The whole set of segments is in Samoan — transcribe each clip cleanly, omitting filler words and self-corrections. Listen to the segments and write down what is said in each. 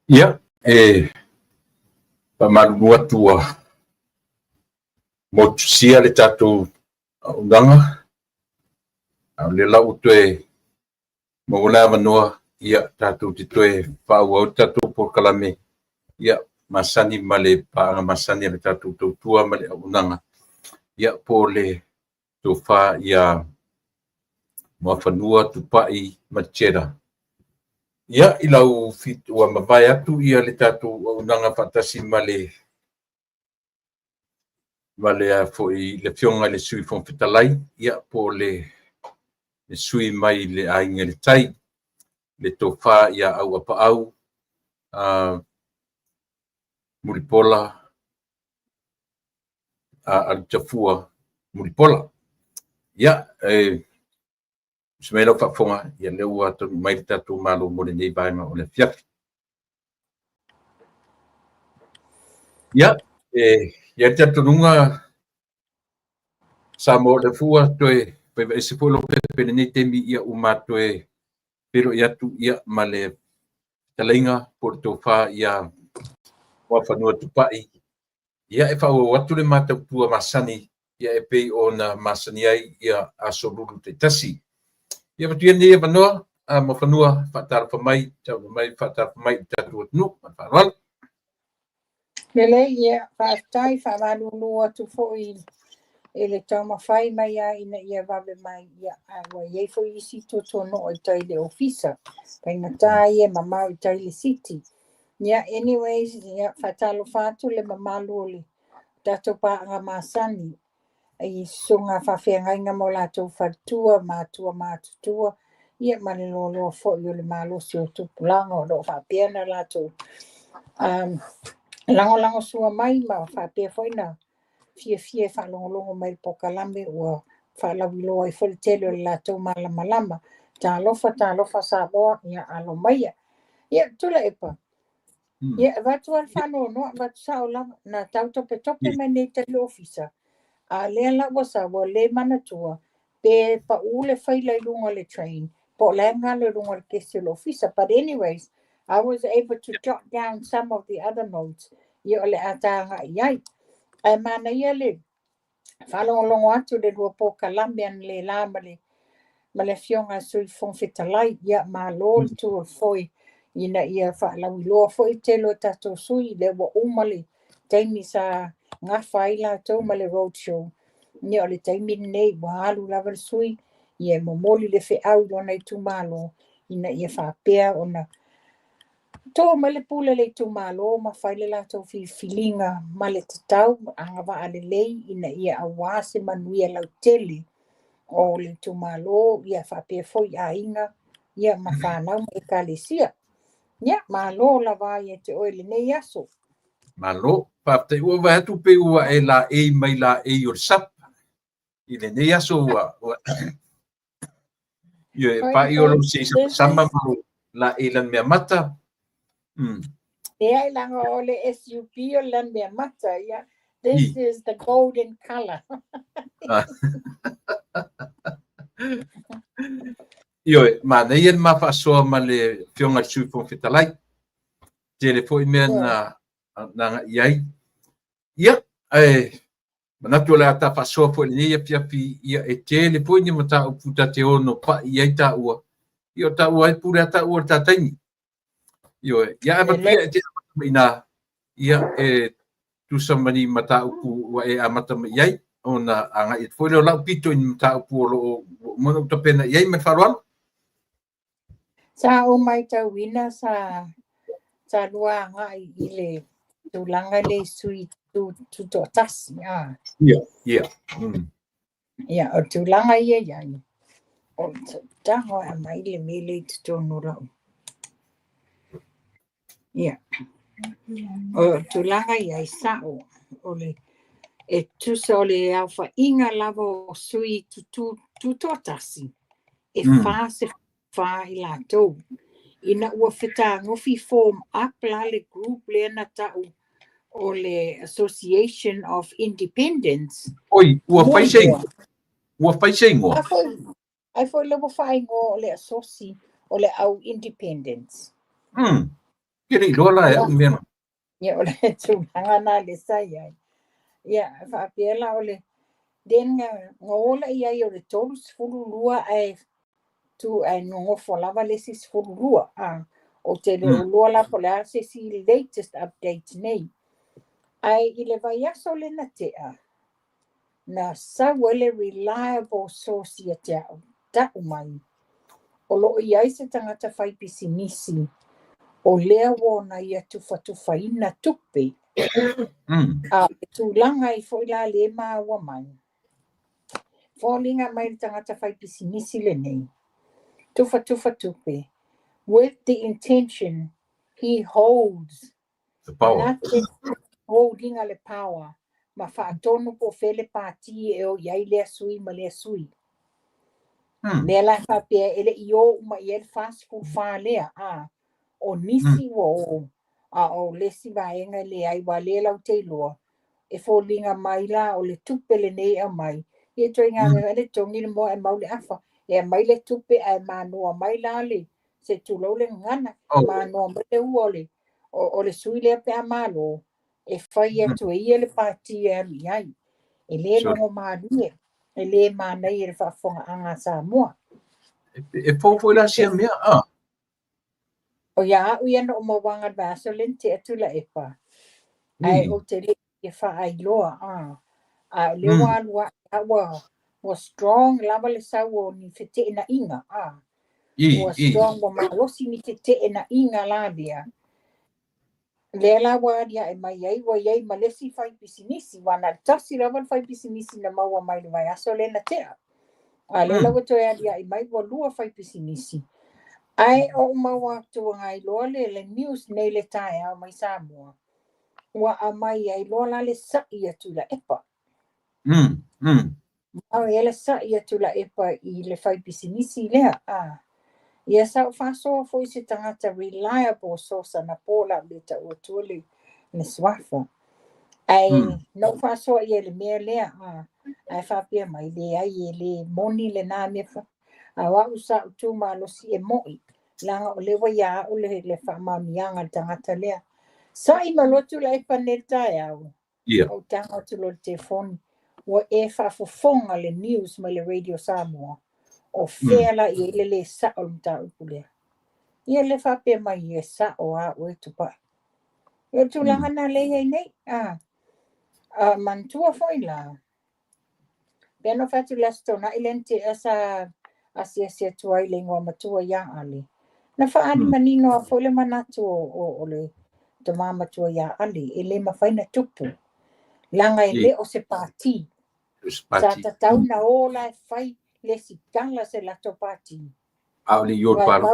Ia, e faamalulu atu ua motusia le tatou auaunaga, a o lea la ua toe maua le avanoa, ia, tatou te toe faaauau le tatou polokalame, ia, masani ma le paaga masani a le tatou tautua ma le auaunaga, ia, po o le tofa ia Muafanua Tupai Machera. Ia, i lau ua mavae atu ia le tatou auaunaga faatasi ma le ma le foi le afioga i le Sui Fofoga Fetalai, ia po o le sui mai le Aiga i le Tai, le tofa ia Auapaau Mulipola Alutafua Mulipola. Ia, e usi mai lau faafofoga, ia lea ua taunuu mai le tatou Malo mo lenei vaega o le afiafi. Ia, e i ai le talitonuga Samoa o le fua toe faivaese foi Lopepe i lenei taimi, ia ua matoe feiloai atu ia ma le fetalaiga po o le tofa ia Muafanua Tupai. Ia e faaauau atu le matautua masani ia e pei ona masani ai ia aso lulu taitasi. Ia avatu ia lenei avanoa a Muafanua faatalofa mai, tau mai faatalofa mai i le tatou atunuu. Ma le faaaloalo. Lelei, ia, faafetai, faamalulu atu foi i le taumafai mai a ina ia vave mai, ia, ae ua i ai foi isi tuatuano'a i tai i le ofisa. Faigata ia e mamao i tai i le city. Ia, anyways, ia, faatalofa atu le mamalu o le tatou paaga masani i susuga faafeagaiga ma o latou faletua, matua matutua, ia ma le loaloa foi o le malosi o tupulaga o lo o faapea na latou lagolagosua mai ma faapea foi na fiafia e faalogologo mai i le polokalame ua faalauiloa ai foi le tele o le latou malamalama. Talofa, talofa Samoa, ia alo maia. Ia, Tuilaepa, ia, avatu lava le faanoanoa, avatu sao lava, na tau topetope mai nei tai le ofisa, a lea la ua sau, ua le manatua, pe pau le faila i luga o le train, po o le galo i luga o le kesi o le ofisa. But anyways, I was able to jot down some of the other notes, ia o le a tāgai ai. Ae manaia le faalogologo atu le lua polokalame analeila ma le afioga a Sui Fofoga Fetalai. Ia, malo le tu o le foe ina ia faalauiloa foi le tele o tatou sui, lea ua uma le taimi sa gafa ai latou ma le road show. Ia, o le taimi lenei ua alu lava le sui, ia e momoli le feau i lona itumalo ina ia faapea ona to mai le pule le itumalo ma fai le latou filifiliga ma le tatau agavaa lelei ina ia aua se manuia lautele o le itumalo, ia faapea foi aiga, ia ma fanau ma ekalesia. Ia, malo lava ia te oe lenei aso. Malo, faafetai. Ua vaai atu pe ua e laei mai laei o le sap i lenei aso ua ia e pai o lou seisamasama ma lou laei lani mea mata. Ia, i laga o le SUP o le lani mea mata, ia. This is the golden color. Ioe, manaia le ma faasoa ma le afioga i le Sui Fofoga Fetalai. Tele foi mea na agai ai. Ia, ae manatu o le a ta faasoa foi i lenei afiafi, ia e tele foi ni mataupu ta te ono pai i ai taua. Ia o taua ai pule a taua o le ta taimi. Ioe, ia avatu ia e te amata mai ina, ia e tusa ma ni mataupu ua e amata mai i ai, ona agai atu foi lea o lau pito i ni mataupu o lo o ua uma ona ou tapena i ai ma le faaaloalo. Sa ou matauina sa lua agai i le tulaga le sui tutoatasi. Ah. Ia, ia. Ia, o tulaga ia iai. O tago e mai le mele i totonu o lau. Ia. O tulaga ia i sao o le e tusa o le aofaiga lava o sui tutoatasi e 44 i latou. Ina ua fetagofi form up la le group lea na tau o le Association of Independents. Oi, ua fai se ingoa. Ua fai se ingoa. Ai foi le ua whaingoa o le asosi o le au Independents. Ke le iloa la e au mea na. Ia, o le tulaga na le sa i ai. Ia, faapea la o le then na ola i ai o le 32 ae tu ae nonofo lava le isi 12. A, o te le o lua la po le a se isi latest update nei. Ae i le vaiaso le na tea, na sau ai le reliable source ia te au, ta'u mai, o lo o i ai se tagata fai pisinisi o lea ua ona ia tufatufaina tupe. A o le tulaga ai foi la le maua mai, foliga mai le tagata fai pisinisi lenei, tufatufa tupe, with the intention he holds the power. Na te holding le power ma faatonu po o fea le pati e o i ai lea sui ma lea sui. Lea la faapea e le i o uma i ai le 44 lea, a o nisi ua o, a o le isi vaega e leai, ua lea lau te iloa, e foliga mai la o le tupe lenei e aumai, ia toe ngā mea le togi le moa e mau le afa, e aumai le tupe ae manoa mai la le, se tulou le gagana, manoa mai le ua o le, o le sui lea pe a malo, e fai atu e ia le pati e alu i ai. E le logo malie, e le manaia i le faafofogaaga a Samoa. E fou foi la sia mea, a? O ia au ia na o mauaga le vaiaso le na tea Tuilaepa. Ae o te le i faailoa, a. A o lea ua alu ae a ua strong lava le sau o ni feteenaiga, a. Ua strong, ua malosi ni feteenaiga la lea. Lea la ua aliae mai ai, ua i ai ma le isi fai pisinisi, ua na o le tasi lava le fai pisinisi na maua mai le vaiaso lea na tea. A lea la ua toe aliae mai ua lua fai pisinisi. Ae o ou maua atu iloa le news nei le taeao mai Samoa, ua aumai ai loa la le sa'i a Tuilaepa. Mau e le sa'i a Tuilaepa i le fai pisinisi lea. A. Ia sa ou faasoa foi se tagata reliable source na po la le ta'u atua le suafa. Ae na ou faasoa i ai le mea lea, a. Ae faapea mai, leai e le moni lena mea fa. A o au sa ou tu malosi e mo'i, leaga o lea ua ia au le faamaoniaga a le tagata lea. Sa'i ma loa Tuilaepa nei le taeao. Ou tago atu loa le telefoni. Ua e faafofoga le news mai le Radio Samoa. O fea la i ai le le sa'o o le mataupu lea. Ia le faapea mai e sa'o a oe Tupai. O le tulaga na lea i ai nei. A, a manatua foi la, pe na fai atu le Aso Toonai le na tea sa asiasi atu ai le igoa matua ia Ale. Na faaali manino a foi le manatu o le tama matua ia Ale, e le mafai na tupu. Leaga e le o se pati. Sa tatau na o la e fai le sitala se latou pati. A o le i o le palo.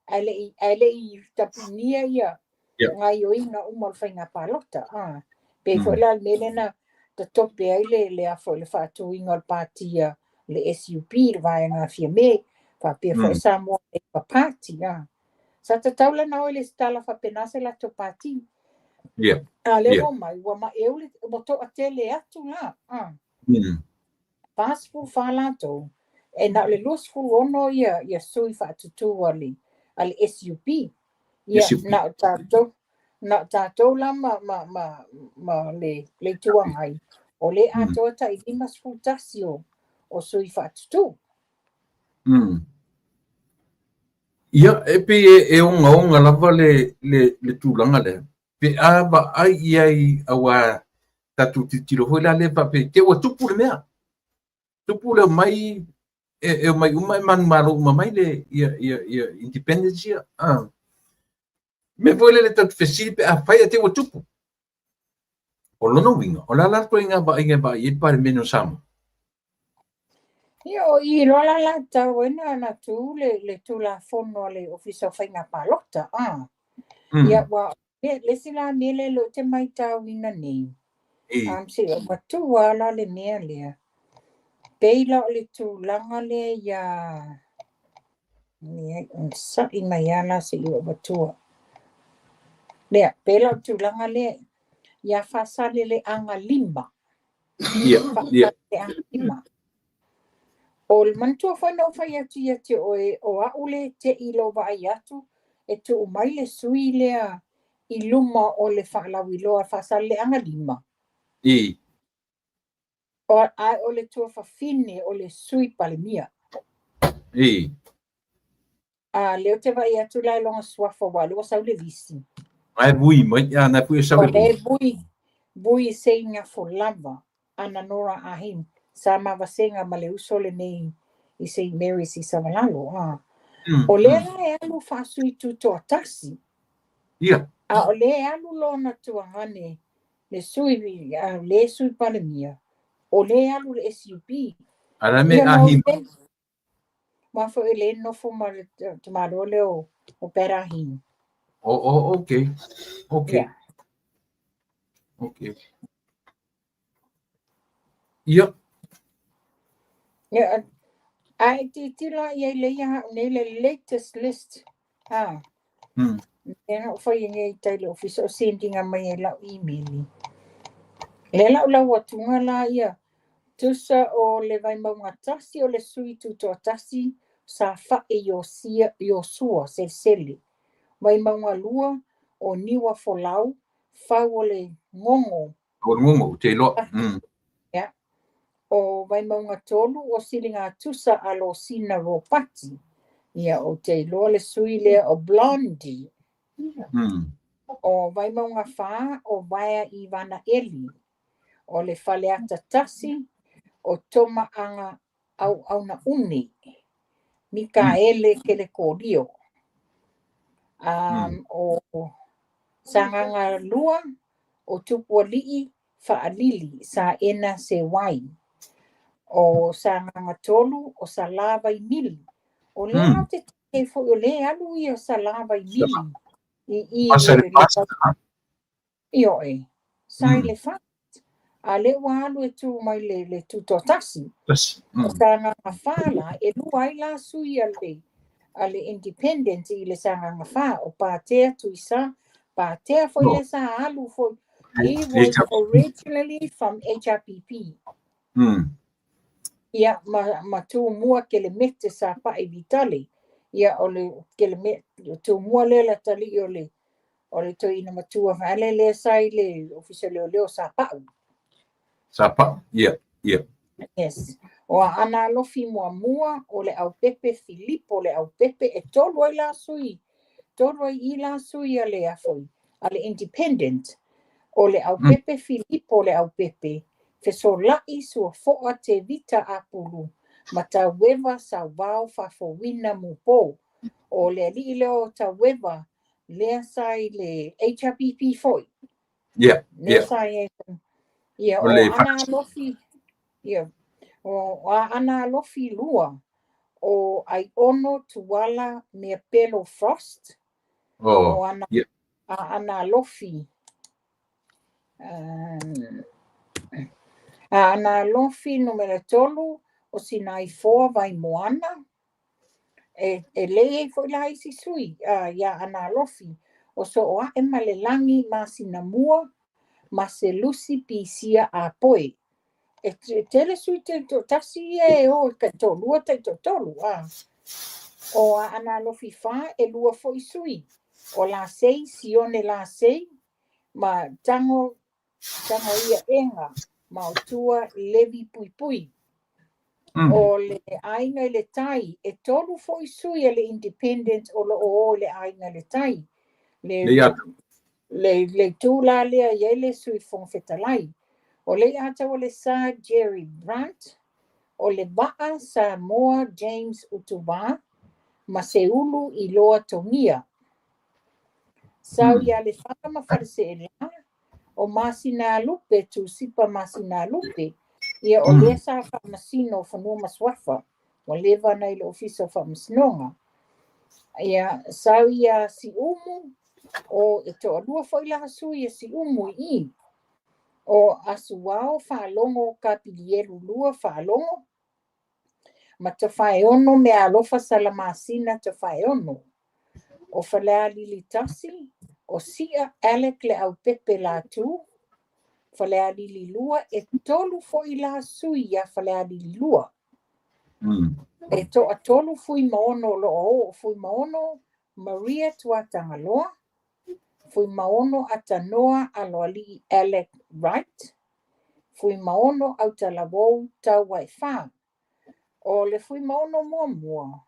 Ae le i tapunia ia gaioiga uma o le faiga palota. A. Pe foi la le mea lea na tatope ai le afo i le faatuina o le pati a le SUP, le vaega a Fiame, faapea foi Samoa Labour Party. A. Sa tatau la na o i le sitala faapena se latou pati. A lea ua mai, ua maeu le, ua toatele atu la. A. 44 latou, e na o le 26 ia sui faatutu a le SUP. Ia, SUP. Na o tatou la ma le Itu Agai, o le atoa tai 51 o sui faatutu. Ia, e pei e ogaoga lava le tulaga lea. Pe a vaai i ai aua tatou tilotilo foi la lea faapea te ua tupu le mea. Tupu le mai e mai uma e manumalo uma mai le ia ia ia independence ia. Ah. Me foi le tatou fesili pe a fai a te ua tupu. O lona uiga, o le a la le ituaiga vaaiga e vaai ai le Palemene o Samoa? Ia, o i loa la la tau ai na tu le Tulafono a le Ofisa o Faiga Palota. Ah. Ia, ua le isi la mea lea lea ou te matauina nei. Se o matua la le mea lea. Pei la o le tulaga lea ia leai, ona sa'i mai a la se i ou matua. Lea, pei la o le tulaga lea ia Faasaleleaga 5. Ia. Faasaleleaga 5. O le manatua foi na ou fai atu ia te oe, o au le te i lou vaai atu, e tuu mai le sui lea i luma o le faalauiloa a Faasaleleaga 5. Ae o le tuafafine o le Sui Palemia. A lea ou te vaai atu la i lona suafa aua o lea ua sau le lisi. Ae vui mai, a na pui e sau le vui. Vui, vui Seigafolava, Ana Nora Ahim, sa ma vasega ma le uso lenei i St. Mary's i Savalalo. A. O lea la e alu faasui tutoatasi. A o lea e alu lona tuagane le sui, le Sui Palemia, o lea e alu le SUP. A me Ahim. Ma foi le nofo ma le tamaloa lea o Pat Ahim. Oh, okay. Okay. Yeah. Okay. Ia. Yeah. A e tilotilo i ai le ia hau nei le latest list. Ah. E na fai e nei tai le ofisa o sendinga mai e lau email. Le lau lau atunga la ia. Tusa o le Vaimauga 1 o le sui tutoatasi sa fae Iosua Selesele. Vaimauga 2 o Niua Folau, fau o le Gogo. O le Gogo, te iloa. Yeah. O Vaimauga 3 o Silinga Tusa a Losina Ropati. Ia o te iloa le sui lea o Blondie. O Vaimauga 4 o Vaea Ivana Eli. O le Faleata 1 o Toma Anga au auna uni. Mikaele Kelekolio. O Sagaga 2 o Tupuali'i Faalili sa ena se wai. O Sagaga 3 o Salava i Mili. O lea au te te foi o le alu ia Salava i Mili. I i oe. Sa i le fa. A le ua alu e tu mai le tutoatasi. O Sagaga 4 la, e lua ai la sui a le Independent i le Sagaga 4 o Patea Tuisa. Patea foi le sa alu foi. He was originally from HRPP. Ia, ma tumua ke le mete sa pae vitale. Ia, o le ke le mete, tumua le la tali o le o le toina matua vale le sai le ofisa leo leo sa pau. Sa pau, ia, ia. Yes. O a ana alofi mua o le au pepe Filipo le au pepe e tolu ai la sui. Tolu ai i la sui a le afoi, a le Independent. O le au pepe Filipo le au pepe, fesolai sua foa te vita apulu, ma taueva sauvao fafowina mupo. O le alii leo taueva, lea sai le HRPP foi. Yeah, yeah. Sai ia, o ana alofi, ia, o ana alofi lua, o ai ono tuala mea pelo frost. Oh, o ana, yeah. Ana alofi. Ana alofi numera 3 o Sinai 4 vai moana. E lei foi la isi sui ia ana alofi. O so o ae malelangi ma sinamua ma se lusi pisia a poe. E tele sui te tasi e o ka tolua te tolu. O ana alofi 4 e lua foi sui. O la 6 sione la 6 ma tango ia enga ma o tua levi pui pui. O le aiga i le tai, e tolu foi sui a le Independent o lo o le aiga i le tai. Le tū la lea i le sui Fofoga. O le ata o le sa Jerry Brandt, o le vaa Samoa James Utuva, ma se ulu i loa tongia. Sau ia le whaka ma whareseela, o Masina Lupe, tu sipa Masina Lupe, ia o lea sa whamasino whanua maswafa, o leva nei le ofisa o whamasinoga. Ia sau ia si umu, o e toa lua foi laha sui e si umu i. O asuao whaalongo ka pilielu lua whaalongo, ma te whaeono me alofa salamasina te whaeono. O whalea lili tasi, o sia Alec le au pepe la tu, whalea lili lua, e tolu foi la sui ia whalea lili lua. E toa tolu fui maono lo o, fui maono, Maria Tuatagaloa, Fuimaono Atanoa Aloalii Alec Wright, Fuimaono Autalavou Tauaefā. O le Fuimaono muamua,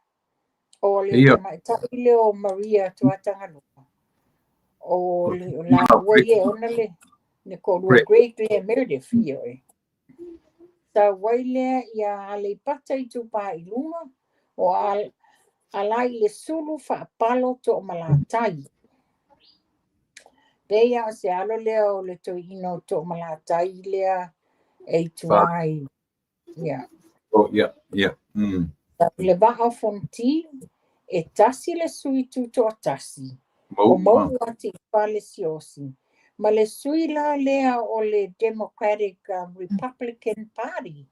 o le tamaitai lea o Maria Tuatagaloa, o le lāua ia e ona le toalua Greg lea Meredith, ioe. Sau ai lea ia Aleipata Itupa i Luga, o Alailesulu Faapalo Toomalatai. Pei o se alo lea o le toeaina o Toomalatai lea e i tua i. Yeah. Oh, yeah, yeah. Le Vaa o Fonoti, e tasi le sui tutoatasi. O Mauu Atiifale Siaosi. Ma le sui la lea o le Democratic Republican Party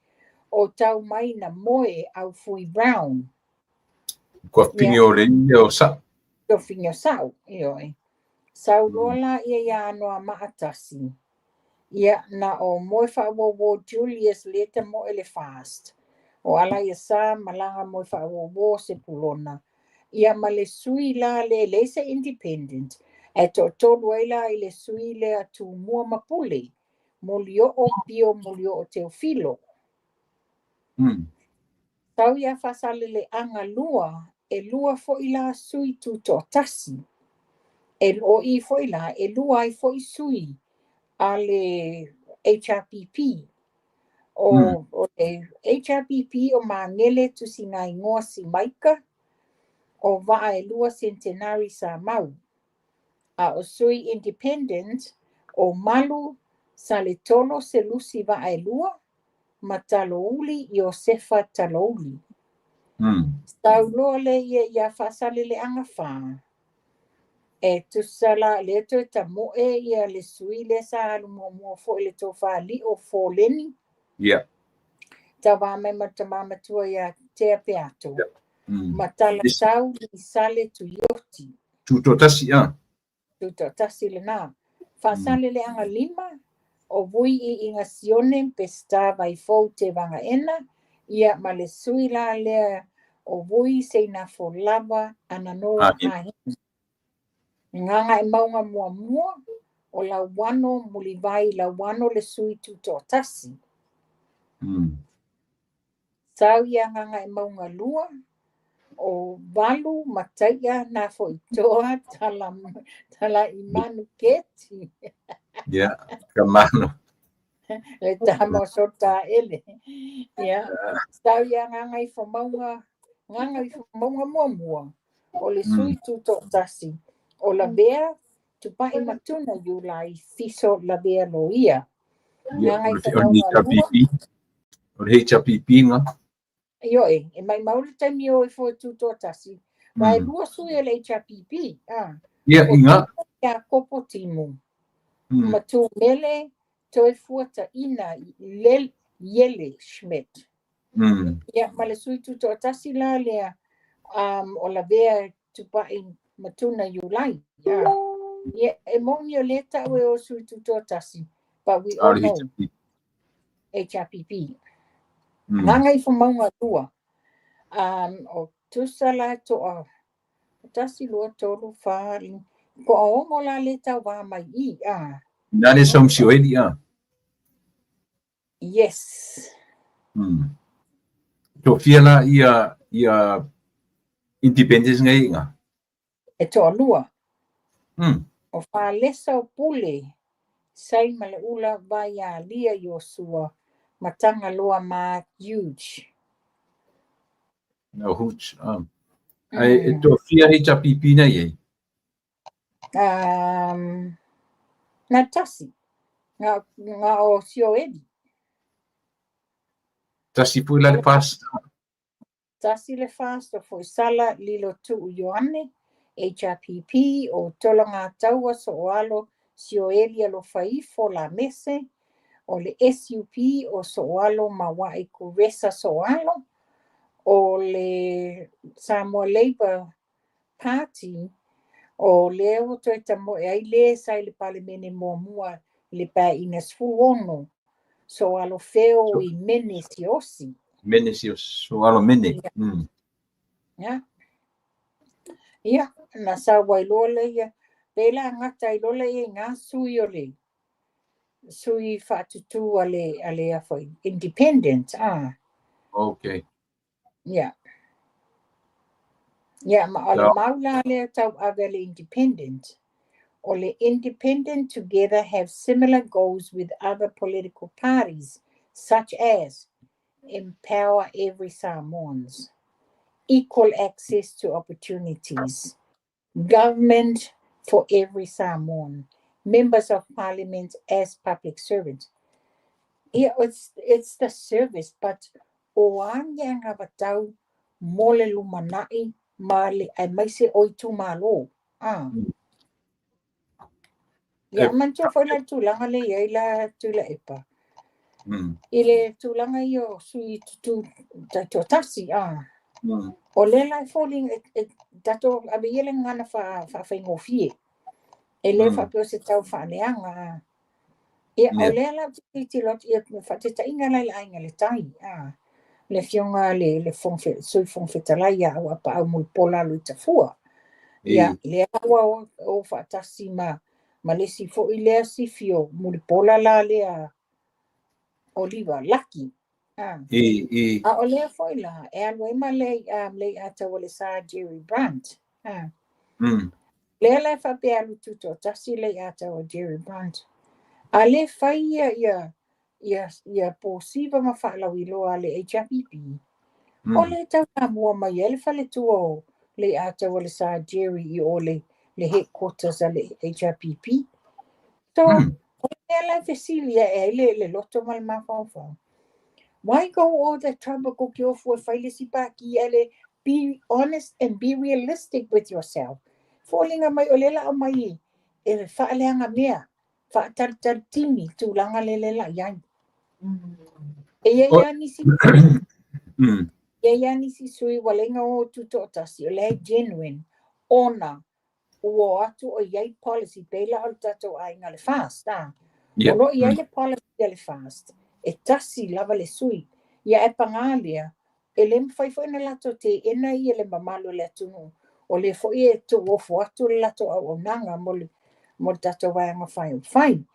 o tau mai na moe au Fui Brown. Kua pini o le ia o sa. Kua pini o sau, ioe. Sau loa la ia ia Anoamaa 1. Ia na o moe whaawōwō Julius leta mo ele fast. O ala ia sa malanga moe whaawōwō se pulona. Ia ma le sui la le leisa independent. E to tolu ai la i le sui le atu mua mapule. Molio o pio molio o Teofilo. Tau ia fasale le anga lua, e lua foi la sui tutoatasi. E o i foi la, e lua ai foi sui a le HRPP. O le HRPP o Mangele tusinga ingoa si Maika, o vaa e lua centenary sa mau. A o sui independent, o Malu Saletolo Selusi vaa e lua, ma Talouli Iosefa Talouli. Sau loa le ia ia faasale le anga wha. E tusala le toe tamoe ia le sui le sa alu muamua foi le tofa li o Fōleni. Yeah. Tawa mai ma matua ia Tea Peato. Yeah. Ma talasau li sale tuioti. Tutotasi a. Tutotasi le nā. Faasale le anga lima, o vui i inga sione pesta vai fou te vanga ena, ia ma le sui la lea o vui se ina fo lava ananoa ahi. Nganga e maunga mua mua, o lauano mulivai lauano le sui tutoatasi. Sau ia nganga e maunga lua, o valu mataia nā foitoa tala i manu keti. Yeah, ka manu. Le tama o sota ele. Yeah. Sau ia nganga i whamaunga, nganga i whamaunga mua mua, o le sui tutoatasi. O lavea, tupai matuna iulai fiso lavea loia. Nganga i whamaunga lua. O le HRPP ngā. Ioe, e mai mauri taimi o i fo tutoatasi. Wa e lua sui o le HRPP. Ia, i ngā. Ia kopo timu. Matu mele, toe fuata ina iele Schmidt. Ia, ma le sui tutoatasi la lea, o lavea tupai matuna iulai. Ia, e moni o le tau e o sui tutoatasi. But we all know HRPP. Nganga i whamaunga lua. O tusala toa tasi lua tolu wha ko a ongo la le tau wā mai i. Nā le saumsio eli a. Yes. Tō fia la ia independence ngai ngā? E toa lua. O whālesa o pule, sai ma le ula vai a lia i o sua, matanga loa ma huge. No, huge. Ai, e tō fia HRPP nei e? Nā tasi. Ngā o sio eri. Tasi pui la le fast. Tasi le fast o foi sala lilo tuu Ioane, HRPP o tola ngā taua so o alo sio eli alo faifo la mese, o le SUP o so o alo mawai kuresa so o alo, o le Samoa Labour Party, o leo toe tamoe ai le sai le palemene muamua le pā ina sfuono, so alo feo i mene siosi. Mene siosi, so alo mene. Yeah. Ia, na sau ai loa lea ia, pei la gata ai loa lea i gā sui o le sui faatutū a le a foi, independent, ah. Ia. Ia, ma o le mau la lea tauave a le independent. O le independent together have similar goals with other political parties, such as empower every Samoans, equal access to opportunities, government for every Samoan, members of parliament as public servants. Yeah, it's the service, but o a ni anavatau mo le lumanai ma le aemaise o itumalo. Ah. Ia, manatua foi la le tulaga lea e i ai la Tuilaepa. I le tulaga ia o sui tutū taitoatasi, ah. O lea la e foliga e tatou ave ia le gagana faafaigofie. E le faapea o se tau faaleaga. Ah. Ia, o lea la ou te tilotilo atu, ia faataitaiga la i le Aiga i le Tai, ah. Le afioga le Sui Fofoga Fetalai ia Auapaau Mulipola Aloitafua. Ia, lea ua o faatasi ma le isi foi lea sifi o Mulipola la lea Oliva Laki. Ah. A o lea foi la, e alu ai ma le Leiataualesa Jerry Brunt. Ah. Lea la e faapea alu tutoatasi Leiataua Jerry Brunt. A le fai ia posiva ma faalauiloa a le HRPP, o le taulamua mai ai le faletua o Leiataualesa Jerry i o le headquarters a le HRPP. So, o le mea la e fesili ae ai le loto ma le mafaufau. Why go all the trouble ko ke ofu e fai le isi pāti ae le be honest and be realistic with yourself. Foliga mai o lea la au mai e faaleaga mea, faatalitali tini tulaga le le la iai. E iai lava nisi e iai lava nisi sui ua leai o tutoatasi o lea e genuine ona ua o atu o iai policy pei la o le tatou aiga le FAST, ah. O lo o i ai le policy a le FAST, e tasi lava le sui. Ia ae pagā lea, e le mafai foi ona latou teena ia le mamalu o le atunuu. O lea foi e tuuofo atu le latou auaunaga mo le tatou vaega faaupufai.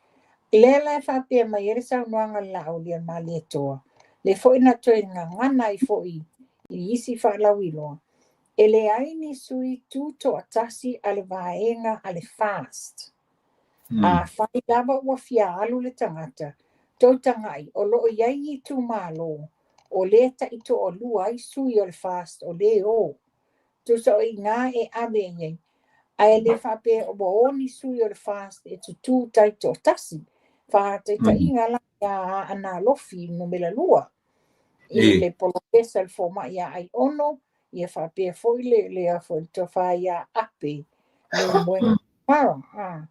Lea la e faapea mai ai le saunoaga a le Laaulialemalietoa, lea foi na toe gagana ai foi i isi faalauiloa, e leai ni sui tutoatasi a le vaega a le FAST. Afai lava ua fia alu le tagata, tou tagai o lo o i ai itumalo o lea taitoalua ai sui o le FAST o lea o. Tusa o i gā e ave i ai, ae le faapea ua o ni sui o le FAST e tutū taitoatasi. Faataitaiga la ia Aana Alofi numera 2. I le polofesa le fomai ia Aiono, ia faapea foi le a foi le tofa ia Ape Leulumoega Mara. Ah.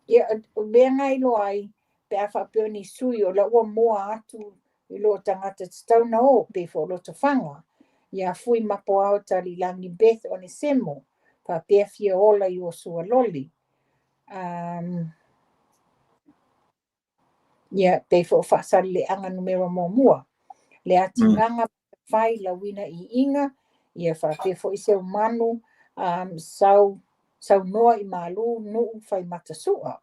Ia, o mea nga iloa ai, pe a faapea o ni sui o la ua moa atu i lo tagata tatau na o, pe fo Lotofaga. Ia Fui Mapoao Taliilagi Beth Onesemo, faapea fia ola i o Sualoli. Ia, pe fo Faasalileaga numera 1. Le atigaga fai lauina i inga, ia faapea foi Seumanu, saunoa i malu nuu fai matasua.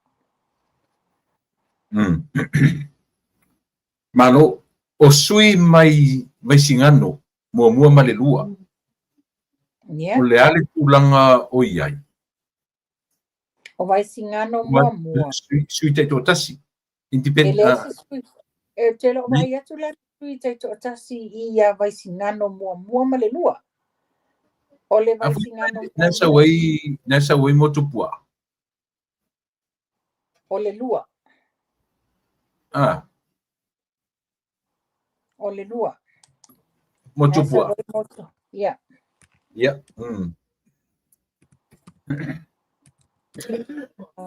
Malo, o sui mai Vaisigano, 1 ma le 2. O le a le tulaga o i ai? O Vaisigano 1. Sui taitoatasi. E leai se sui, e te lo vaai atu la sui taitoatasi i ia Vaisigano 1 ma le 2. O le Vaisigano 1. Na sau ai Motupuaa. O le 2. Ah. O le 2. Motupuaa. Ia. Ia.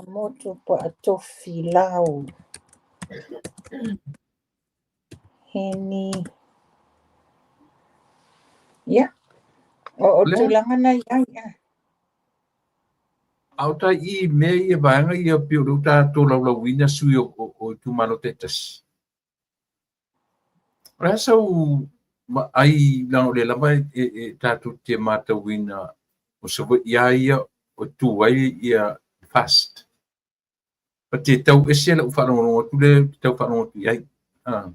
Motupuaa Tofilau. Heni. Ia. O tulaga na i ai. A o tai i mea ia vaega ia pei o lea ua tatou laulauina sui o itumalo taitasi. O le a sau vaai leaga o lea lava e tatou te matauina. O Savaii lava ia o tu ai ia FAST. But e tau ese lau faalogologo atu lea ou te tau faalogo atu i ai. Ah.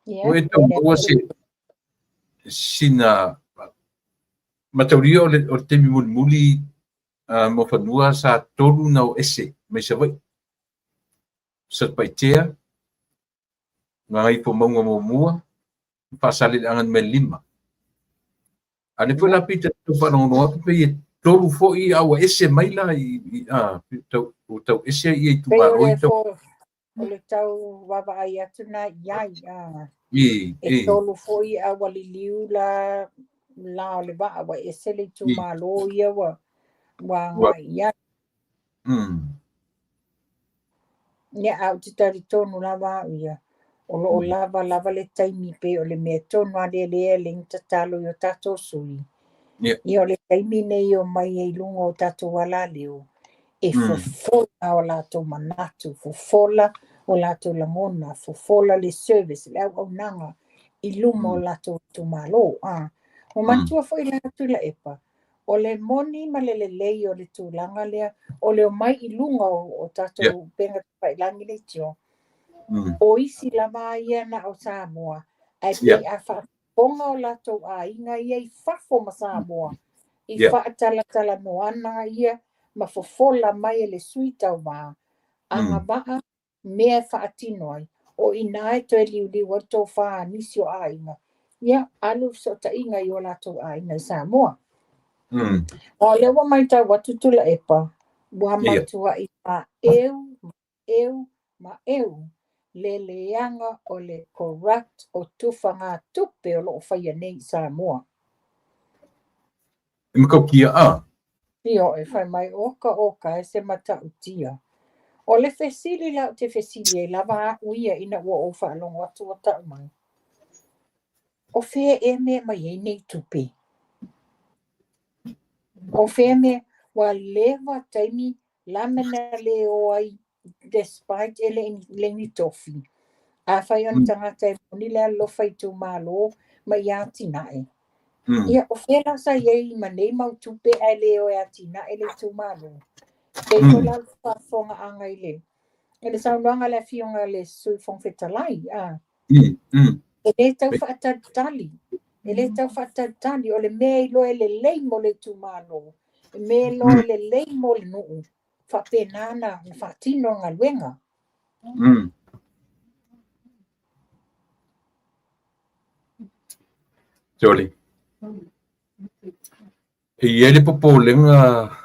Ia, O e tau maua se sina mataulia o le taimi mulimuli mo fanua sa tolu na o ese mai Savaii. Satupaitea, Gagaifomauga muamua, ma Faasaleleaga numera 5. A lea foi la pei ta tau faalogologo atu pei e tolu foi a ua ese mai la i tau, ua tau ese ia Pei o itumalo le i tau. o le tau vaavaai atu na i ai, I, e i, tolu foi a ua liliu la la o le vaa ua ese le i, itumalo ia ua ua ua, agai i ai. Ia, ae ou te talitonu lava au ia, o lo o lava lava le taimi pei o le mea tonu lava lea lea e le tatalo i o tatou sui. Ia o le taimi nei o mai ai i luga o tatou alaleo, e fofola o latou manatu, fofola o latou lagona, fofola le service, le auaunaga i luma o latou itumalo. Ua manatua foi la Tuilaepa, o le moni ma le lelei o le tulaga lea, o le omai i luga o tatou upega tafailagi leitio, o isi lava ia na o Samoa, ae pei a faafofoga o latou aiga ia i fafo ma Samoa, i faatalatalanoaga ia ma fofola mai e le sui tauva, agavaa mea e faatino ai, o i ina e toe liuliu ai le tofa a nisi o aiga, ia alu i fesootaiga i o latou aiga i Samoa. O lea ua matau atu Tuilaepa, ua matuai maeu, maeu, maeu le leaga o le corrupt o tufagatupe o lo o faia nei i Samoa. E matautia a? Ioe, fai mai, oka oka e se matautia. O le fesili la ou te fesili ai lava au ia ina ua ou faalogo atu ua tau mai. O fea ea mea mai ai nei tupe? O fea mea, ua leva taimi la mea na le o ai despite e le ni tofi. Afai o ni tagata e moni le alofa i itumalo ma i atinae. Ia, o fea la sa i ai ma nei mau tupe ae le o e atinae le itumalo. Pei foi la le faafofogaaga i le i le saunoaga a le Afioga i le Sui Fofoga Fetalai, e le tau faatalitali, e le tau faatalitali, o le mea e iloa e lelei mo le itumalo, e mea e iloa e lelei mo le nuu, faapena na faatino le galuega. Sorry. E i ai le popolega.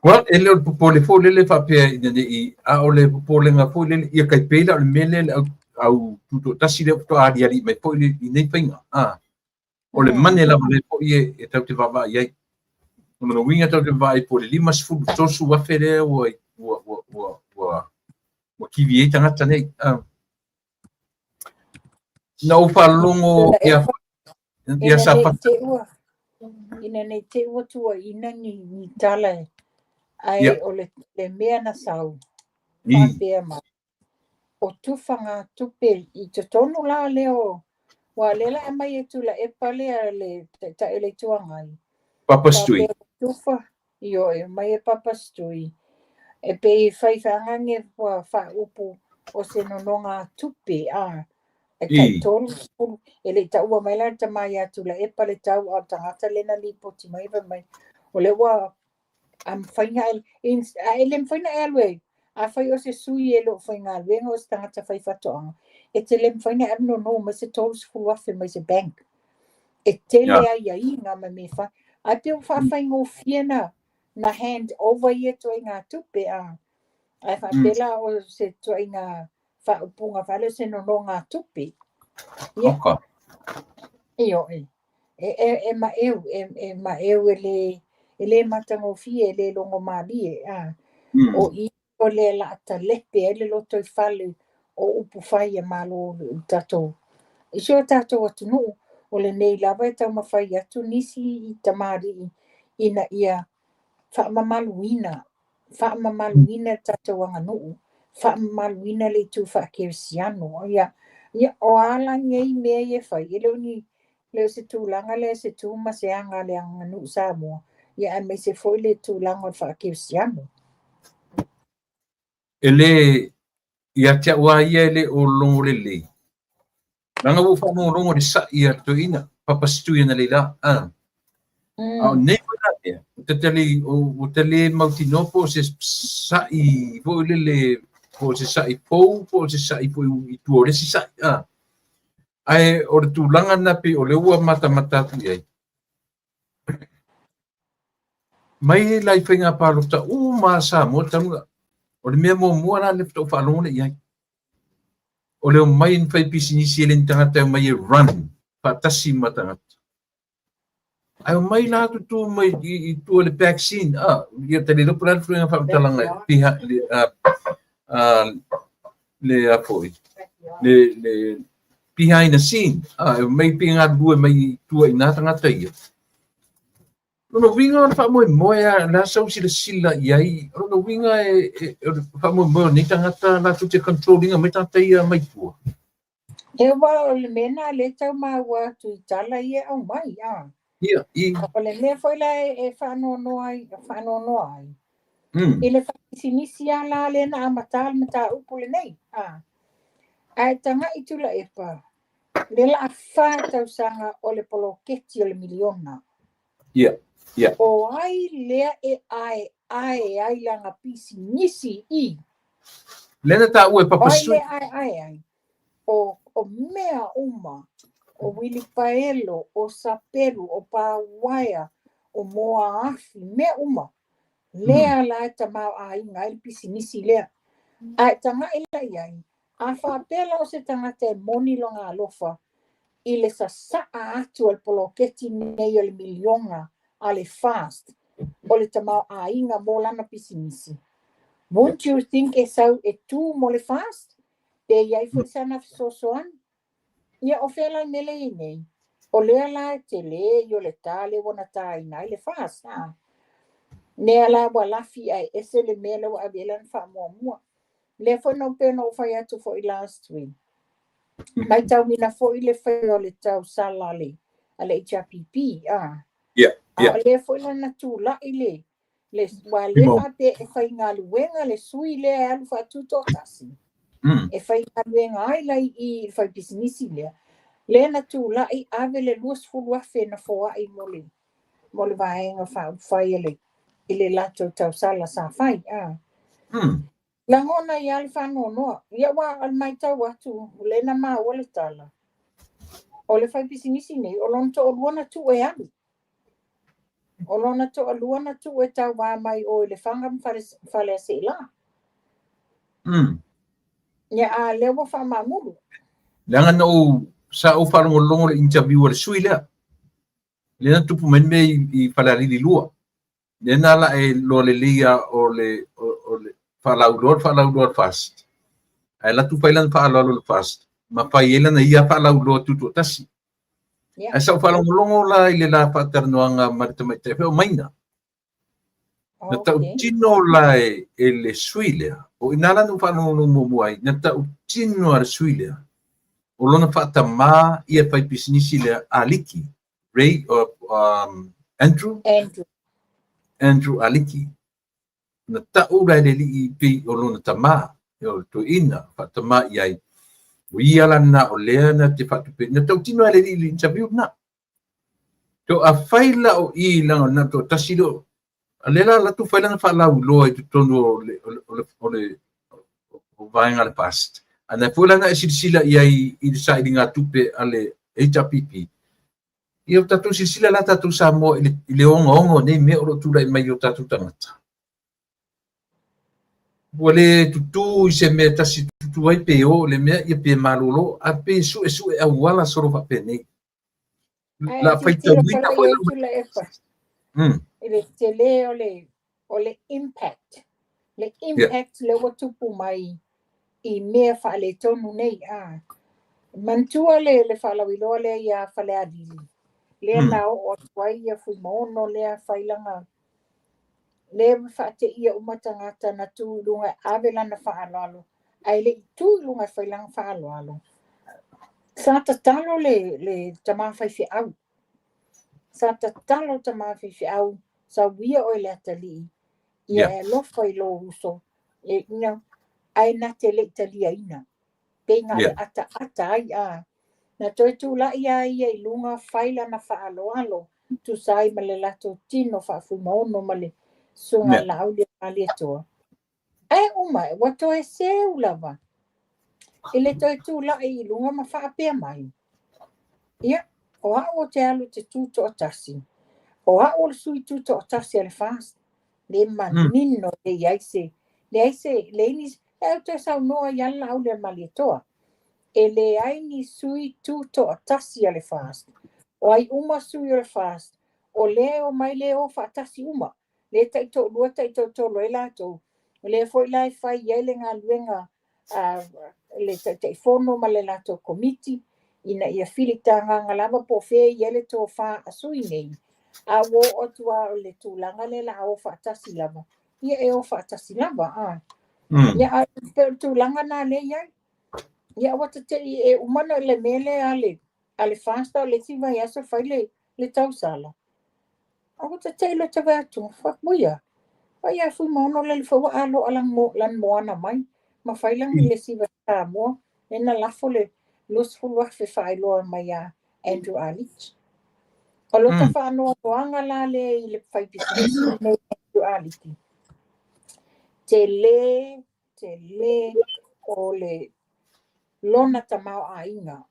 Well, e le o le popole foi lele faapea ina ne i, a o le popolega foi lele, ia kai pei la o le mea lea le au, au tutoatasi lea faatoa aliali mai foi i nei faiga. O le mane lava lea foi e tau te vaavaai ai. O lona uiga tau te vaavaai po o le 50 30,000 lea ua, ua, ua, ua, ua, ua kivi ai tagata nei. Na ou faalogo ia ia Ina sa nei fa te ua ina nei te ua tuuaiina ni ni tala e ae o le mea na sau faapea mai o tufagatupe i totonu la lea o aua o lea la e aumai e Tuilaepa lea le Taitai o le Itu Agai Papa Stui. faapea ua tufa ioe mai e Papa Stui e pei e fai feagage ua faaupu o se nonogatupe e tai 30 e le i taua mai la le tama ia Tuilaepa le tau a o le tagata lea na lipoti mai fai mai o lea ua a mafai na a e le mafai na e alu e afai o se sui e le o faigaluega o se tagata faifaatoaga e te le mafai na e alu nono mai se 30,000 mai se bank e tele aiaiga ma mea e fai ae pei ua faafaigofie na na hand over ia ituaiga tupe ae faapea la o se ituaiga faaupuga faale o se nonogatupe. Ia. Ioe. E maeu, e maeu e le e le matagofie, e le logomalie. O i o lea o le a talepe ai le lotoifale o upufai a Malo i tatou i si o tatou atunuu. O lenei lava e taumafai atu nisi tamalii ina ia faamamaluina, faamamaluina le tatou aganuu, faamamaluina le itu faakerisiano. Ia, ia o a la nei mea ia e fai, e le o ni Le o se tulaga lea se tu ma se aga a le aganuu Samoa, ia aemaise foi le tulaga o le faakerisiano. E le, ia te au lava ia e le o logo lelei. Leaga ua ou faalogologo i le sa'i a le toeaina, Papa Setui analeila, a. A o nei foi la mea, ua ta le mautinoa po o se sa'i foi lele, po o se sa'i fou, po o se sa'i foi i tua o le isi sa'i, a. Ae o le tulaga lena pei o lea ua matamata atu i ai. Mai la i faiga palota uma a Samoa talu na, o le mea muamua la lea faatoa ou faalogo lea i ai. O le omai ni fai pisinisi e le ni tagata e omai e run faatasi ma tagata. Ae omai la tutu mai i tua le back scene, ah, ia ta le iloa po o le a le faiga faamatalaga piha, le, le a foi, le behind the scene, ah, e omai pe galulue mai i tua i nā tagata ia. Lona uiga o le faamoemoe a la sau silasila i ai, o lona uiga e, o le faamoemoe o nei tagata latou te control ina mai tagata ia mai tua. E aua o le mea lena lea e tau maua atu i tala ia e aumai, a. Ia, i. O le mea foi la e faanoanoa ai, faanoanoa ai. I le faipisinisi lava la lea na amata le mataupu lenei, a. Ae tagai Tuilaepa, lea o le a 4 tausaga o le poloketi o le miliona. Ia, ia. O ai lea e aeae ai lana pisinisi i? Lea na taua e Papa O ai Sui. lea e aeae ai? O mea uma, o uilipaelo, o sapelu, o pauaea, o moaafi, mea uma. Lea la e tamaoaiga ai le pisinisi lea. Ae tagai la i ai, a faapea la o se tagata e moni lona alofa i le sasaa atu o le poloketi nei o le miliona a le FAST o le tamaoaiga mo lana pisinisi, won't you think e sau e tu mo le FAST? Pe i ai foi sana fesoasoani? Ia o fea la le mea lea e i ai nei? O lea la e tele i o le ta lea ua na taina ai le FAST, a. Lea la ua lafi ae ese le mea lea ua ave i ai lana faamuamua. Lea foi na pei ona ou fai atu foi last week. Matauina foi le faiga o le tausala a le HRPP, a. Yeah. A o lea foi la na tulai le ua le faapea e faigaluega le sui lea e alu faatutoatasi. E faigaluega ai la i i le faipisinisi lea. Lea na tulai ave le 20,000 na foai mo le vaega faaupufai i le latou tausala sa fai. A. Lagona ai lava le faanoanoa. Ia ua o le matau atu, o lea na maua le tala. O le faipisinisi nei, o lona toalua na tuu e alu. O lona toalua na tuu e tauva mai o i Lefaga ma Faleaseela. Ia a lea ua faamaamulu. Leaga na ou, sa ou faalogologo le interview a le sui lea. Lea na tupu mai le mea i Falealili 2. Lea na ala e loa lelei a o le faalauiloa le faalauiloa le FAST. Ae alu atu fai lana faaaloalo le FAST ma fai ai lana ia faalauiloa tutoatasi. Ae sa ou faalogologo la i le la faatalanoaga ma le tamaitai foi o Maina. Na tautino la e le sui lea, o ina la na ou faalogologo muamua ai, na tautino a le sui lea, o lona faatamā ia fai pisinisi lea Aliki, Ray, Andrew? Andrew. Andrew Aliki. Na tau la e le alii pei o lona tamā, o le toeaina, faatamā i ai. O ia la na o lea na te faatupe, na tautino e le alii i le interview na. To a fai la o i langa na to tasi lo, a le la latu fai lana faalauiloa i totonu o vaega le FAST. A na foi lana e silasila i ai i le sailiga tupe a le HRPP. Ia o tatou silasila la tatou Samoa i le ogaoga o nei mea o lo o tulai mai i o tatou tagata. Ua le tutū i se mea tasi tutu ai pe o le mea ia pe malolo, a pe suesue auala solo faapenei. Ae La tilotilo foi faitauina la foi i ai la Tuilaepa. I le tele o le impact. Le impact lea ua tupu mai i mea faaletonu nei. A. Manatua le faalauiloa lea ia Falealili. Lea na oo atu ai ia Fuimaono lea fai lana lea faateia uma tagata na tu i luga e ave lana faaaloalo. Ae le i tu i luga e fai lana faaaloalo. Sa tatalo le le tama faifeau. Sa tatalo le tama faifeau, sauia oe le atalii, ia e alofa i lou uso, e, you know, ae na te le i taliaina. Pei na o le ataata ai, a. Na toe tulai lava ia i luga fai lana faaaloalo, tusa ai ma le latou tino faafuimaono ma le Susuga i le Laauli a Malietoa. Ae uma ae, ua toe seu lava i le toe tulai i luga ma faapea mai, Ia, o au ou te alu i te tutoatasi, o au o le sui tutoatasi a le FAST, le manino e leai se, leai se, leai ni, e au toe saunoa ai lava le Laauli a le Malietoa, e leai ni sui tutoatasi a le FAST. O ai uma sui o le FAST, o lea e omai lea e o faatasi uma. Lea e taitoalua taitoatolu ai latou, o lea foi la e fai ai le galuega a le Taitaifono ma le latou Komiti ina ia filitagaga lava po o fea e i ai le tofa a sui nei, a ua oo atu lava o le tulaga lea o le a o faatasi lava, ia e o faatasi lava. A. Ia, ae pei o le tulaga lena lea e i ai. Ia aua ta te i e uma ona le mea lea a le a le FAST o le isi vaiaso fai le le tausala. Aua ta te i loa te vaai atu, uia, vaai ia Fuimaono lele foi ua aloa lana moana mai, ma fai lana le siva Samoa, lea na lafo le 20,000 faailoa mai ia Andrew R. Leach. O lota faanoanoaga la lea i le faipisinisi lenei Andrew R. Leach, tele, tele o le lona tamaoaiga.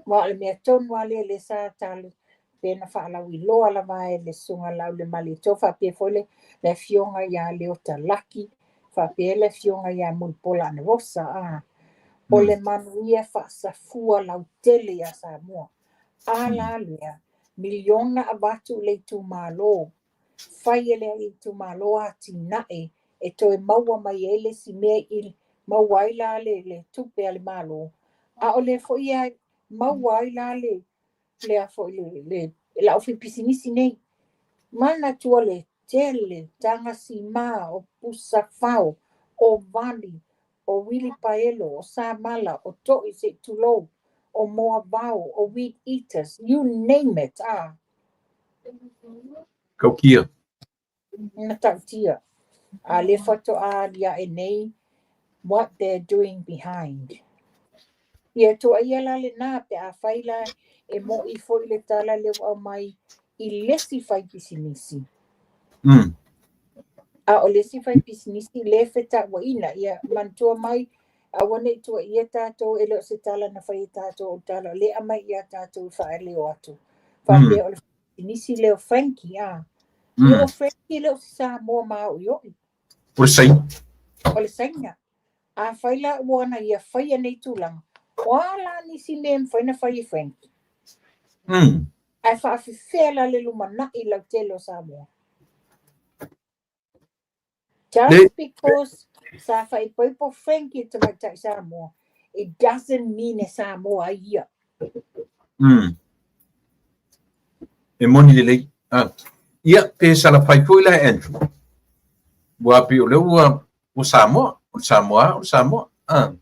Aua o le mea tonu lava lea lea sa talo pe na faalauiloa lava e le Susuga Laaulialemalietoa faapea foi le, le Afioga ia Leota Laki, faapea le Afioga ia Mulipola Anarosa. A, o le manuia faasafua lautele ia Samoa. A la lea, miliona avatu i le itumalo fai e le itumalo atinae e toe maua mai ai le isi mea i maua ai la le, le tupe a le Malo, a o lea foi e maua ai la le, le, a foi, le, le, le aufaipisinisi nei. Manatua le tele taga sima o pusa fao, o vali, o uilipaelo, o samala, o to'i se i tulou, o moavao, o weed eaters, you name it, a. Tautia. Na tautia. A lea faatoa aliae nei what they're doing behind. Ia tuuaia la lena pe afai la e mo'i foi le tala lea ua aumai i le isi faipisinisi. A o le isi faipisinisi lea e fetauaiina, ia manatua mai aua ne i tuuaia tatou e le o se tala na fai e tatou o le tala o lea e aumai ia tatou e faaleo atu. Faapea o le nisi lea o Frankie, a. Ia o Frankie e le o se Samoa māoʻiʻoʻi. O le Saina. O le Saina. Afai la ua ana ia faia nei tulaga, o a la nisi mea e mafai ona fai e Frankie? Ae faafefea la le lumanai lautele o Samoa? Just because sa faaipoipo Frankie i le tamaitai Samoa, it doesn't mean e Samoa ai ia. E moni lelei. Ah. Ia, pe sala fai foi la e Andrew. Ua pei o lea ua, ua Samoa. O le Samoa, o le Samoa. Ah.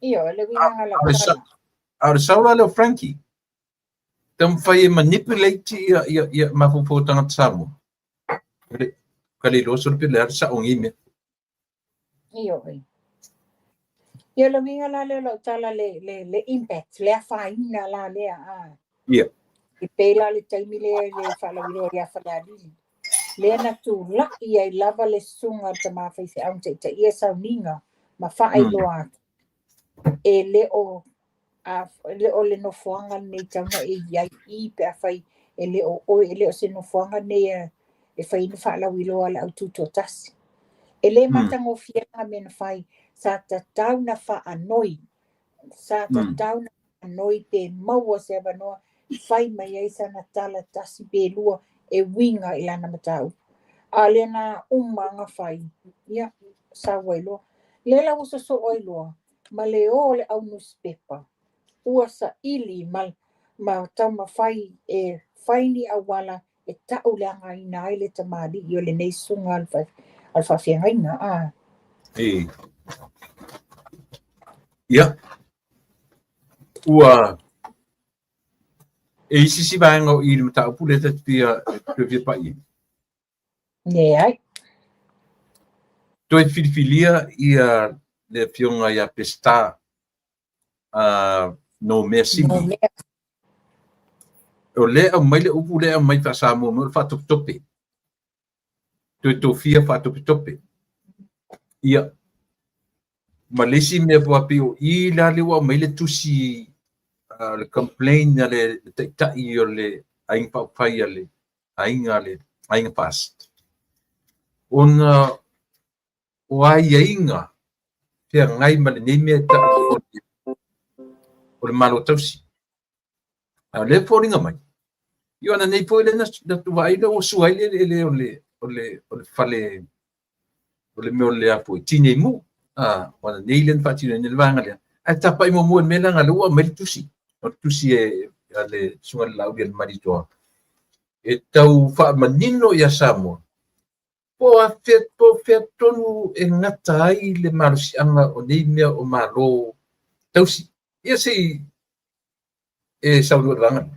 Ioe, o le uiga lau tala. A o le sao la lea o Frankie, taumafai e manipulate ia, ia, ia mafaufau o tagata Samoa. Ka le iloa solo pe le a le sao o nei mea. Ioe. Ia le uiga la lea o lau tala le, le, le impact, le afaina la lea. A. Ia. E pei la le taimi lea le faalauiloa ia Falealili. Lea na tula'i ai lava le susuga a le tama faifeau na taitaia sauniga ma faailoa atu. E le o a le o le nofoaga lenei tatau ona e i ai i pe afai e le o oe, e le o se nofoaga lenei e, e fai ai ni faalauiloa a le au tutoatasi. E le matagofie ngā mea na fai, sa tatau na faanoi, sa tatau na faanoi pe maua se avanoa fai mai ai sana tala tasi pe lua e uiga i lana mataupu. A o lea na uma ona fai, ia, sau ai loa. Lea la ua sosoo ai loa ma le o o le au nusipepa, ua saili ma, ma taumafai e fai ni auala e ta'uleagaina ai le tamalii o lenei susuga a le, a le faafeagaiga. A. E. Ia. Ua e i isi vaega o i le mataupu lea ta te fia toe fia pai ai. Leai. Toe filifilia ia le afioga ia Peseta Nomea Simi. O lea aumai le upu lea aumai faa-Samoa mai o le faatopetope. Toe tofia faatopetope. Ia, ma le isi mea foi pei o i la lea ua aumai le tusi le complain a le taitai o le Aiga Faaupufai a le Aiga le Aiga FAST. Ona o aiaiga feagai ma lenei mea e tau o le Malo Tausi. A o lea e foliga mai, ia ona nei foi lea na vaai lea ua sua ai le eleele o le fale o le mea o le a foi Tinei Mu. Ona nei lea na faatinoina le vaega lea. Ae tapai muamua i le mea leaga lea ua aumai le tusi. O le tusi e a le Susuga i le Laauli a le Malietoa e tau faamanino ia Samoa po o fea, po o fea tonu e gata ai le malosiaga o nei mea o Malo Tausi. Ia se i e saunoa i le vaega lea.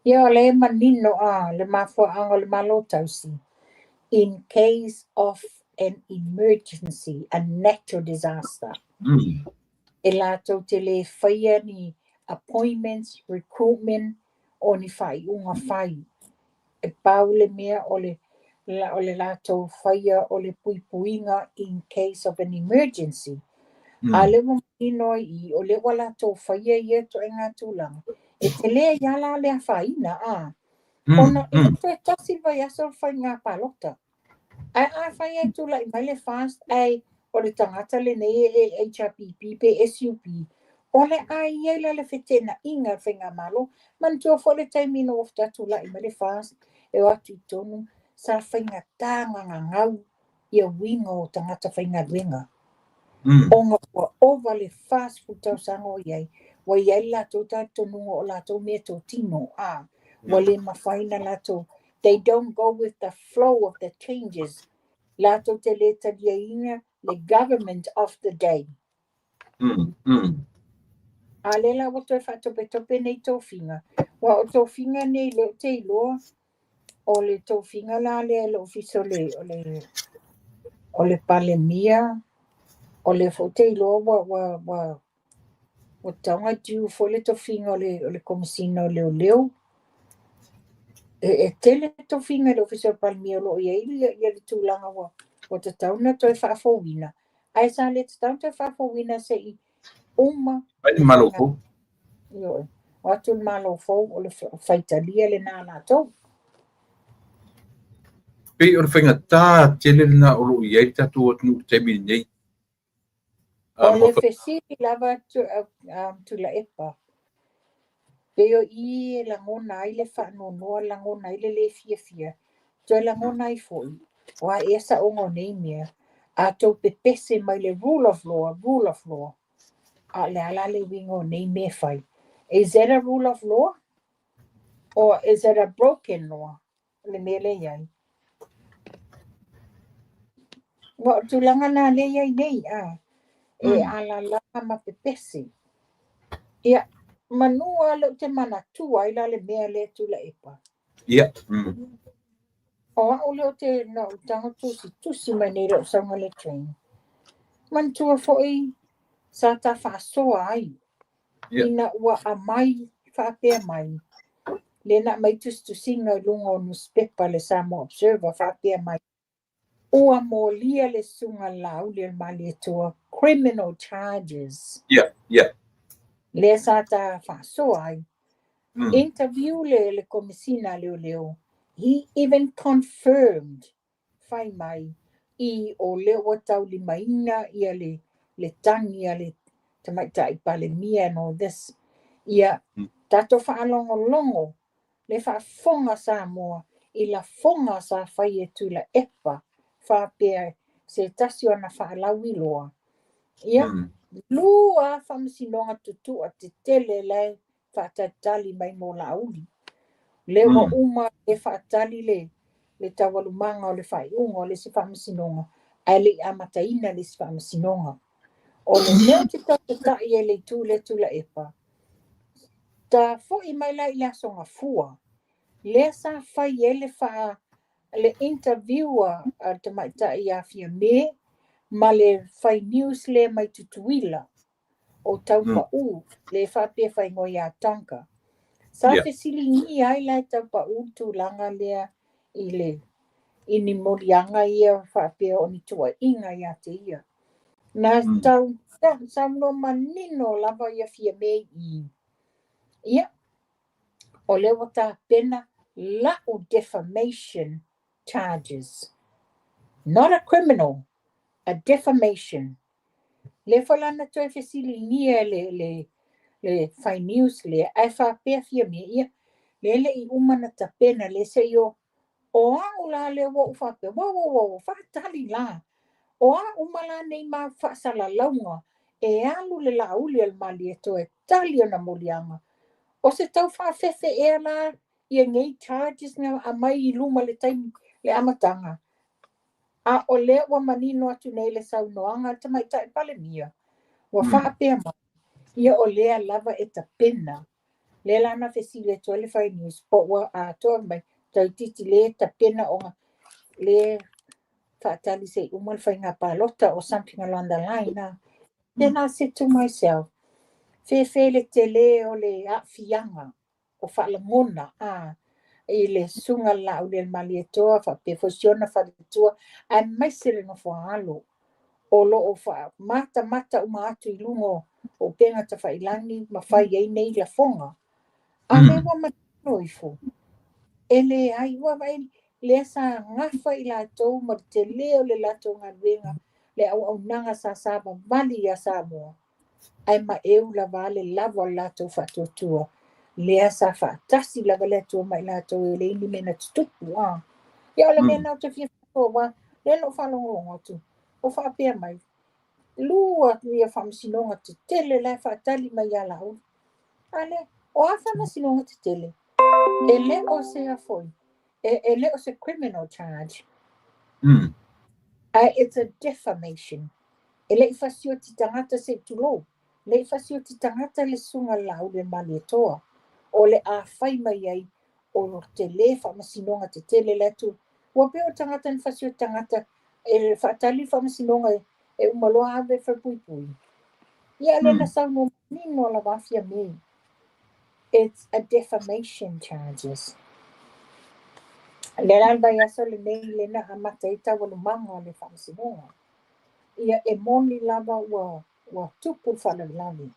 Ia o lea e manino a le mafuaaga o le Malo Tausi in case of an emergency, a natural disaster. E latou te le faia ni appointments, recruitment o ni faaiuga fai. E pau le mea o le latou faia o le puipuiga in case of an emergency. A lea ua manino ai i o lea ua latou faia ia ituaiga tulaga. E tele ia la le afaina a. Ona e toe tasi le vaiaso le faiga palota. Ae afai e tulai mai le FAST ai o le tagata lenei e HRPP pe SUP, o le a i ai la le feteenaiga o le faigamalo. Manatua foi le taimi na ua faatoa mai le FAST e o atu i totonu, sa faigata gagau ia uiga o tagata faigaluega. Ona ua ova le 40 tausaga o i ai, ua i ai le latou talitonuga o latou meatotino, a ua le mafai na latou, they don't go with the flow of the changes. Latou te le taliaina le government of the day. A lea la ua toe faatopetope nei tofiga. Ua o tofiga nei lea ou te iloa, o le tofiga la lea e le ofisa o le Palemia, o lea foi ou te iloa ua tatau ona due foi le tofiga o le Komesina o Leoleo. E tele tofiga i le ofisa o le Palemia o lo o i ai ia le tulaga ua tatau ona toe faafouina. Ae sa le tatau ona toe faafouina se i uma Ai le Malo fou. Ioe. O atu le Malo fou o le faitalia lena latou. Pei o le faigata tele lena o lo o i ai le tatou atunuu i le taimi lenei. O le fesili lava Tuilaepa. Pei o i e lagona ai le faanoanoa, lagona ai le le fiafia. Toe lagona ai foi, o a ea saoga o nei mea, a tou pepese mai le rule of law, rule of law. A o le a la le uiga o nei mea e fai? Is that a rule of law? Or is it a broken law? Le mea lea i ai. Ua o tulaga na lea i ai nei, a. E alala ma pepese. Ia, manua lea ou te manatua ai la le mea lea Tuilaepa. Ia. O au lea ou te na ou tago tusi tusi mai nei lou sauga le train. Manatua foi sa ta faasoa ai. Ina ua aumai faapea mai. Le na mai tusitusiga i luga o newspaper le Samoa Observer faapea mai. Ua molia le susuga Laauli o le Malietoa criminal charges. Ia, ia. Lea sa ta faasoa ai. Interview le Komesina a Leoleo. He even confirmed fai mai i o lea ua taulimaina ia le tagi a le tamaitai Palemia and all this. Ia, tatou faalogologo le faafofoga Samoa i lafoga sa fai e Tuilaepa faapea se tasi o ana faalauiloa. Ia, lua faamasinoga tutua tetele la e faatalitali mai mo Laauli. Lea ua uma e faatali le taualumaga o le faaiuga o le isi faamasinoga, ae le i amataina le isi faamasinoga. O le mea ou te tau tata'i ai i le itu lea Tuilaepa, ta fo'i mai la i le Aso Gafua, lea sa fai ai le faa le interview a le tamaitai ia Fiame ma le fai news lea mai Tutuila o Taupa'ū, lea faapea faaigoa ia Tonga. Sa fesiligia ai la e Taupa'ū le tulaga lea i le i ni moliaga ia faapea o ni tuuaiga ia te ia. Na tau saunoa manino lava ia Fiame i i. Ia, o lea ua tapena la'u defamation charges. Not a criminal, a defamation. Lea foi la na toe fesiligia e le fai news lea, ae faapea Fiame, ia, lea e le'i uma na tapena lea se'i o o a'u la lea ua ou faapea, ua ua ua faatali la. O a uma la nei ma faasalalauga e alu le Laauli a le Malietoa e tali ona moliaga. O se tau faafefe ea la ia nei charges na aumai i luma le taimi le amataga. A o lea ua manino atu nei le saunoaga a le tamaitai Palemia, ua faapea mai, ia o lea lava e tapena. Lea la na fesili atu ai le fai news po ua atoa mai toeitiiti le tapena ona le faatali se i uma le faiga palota or something along the line. Ah. Then I said to myself, fefe le tele o le aafiaga o faalagona a i le susuga le Laauli a le Malietoa faapea foi si ona faletua aemaise le nofoaalo o lo o matamata uma atu i luga o upega tafailagi ma fai ai nei lafoga. A lea ua manino ifo, e leai, ua vaai lea sa gafa i latou ma le tele o le latou galuega, le auaunaga sa savavali ia Samoa, ae maeu lava le lava o le latou faatuatua. Lea sa faatasi lava le Atua ma i latou e leai ni mea na tutupu. Ah. Ia o le mea na ou te fia faasoa, lea na ou faalogologo atu, o faapea mai, lua ia faamasinoga tetele la e faatali mai ia Laauli. A lea, o a faamasinoga tetele? E le o se a foi, e le o se criminal charge. Ae it's a defamation. E le'i fasioti tagata se i tulou. Le'i fasioti tagata le susuga le Laauli a le Malietoa. O le a fai mai ai o tele faamasinoga tetele le atu. Ua pei o tagata na fasioti tagata e faatali faamasinoga e uma loa ave falepuipui. Ia le na saunoa manino lava Fiame. It's a defamation charges. Le la le vaiaso lenei le na amata ai taualumaga o le faamasinoga. Ia e moni lava ua tupu le faalavelave.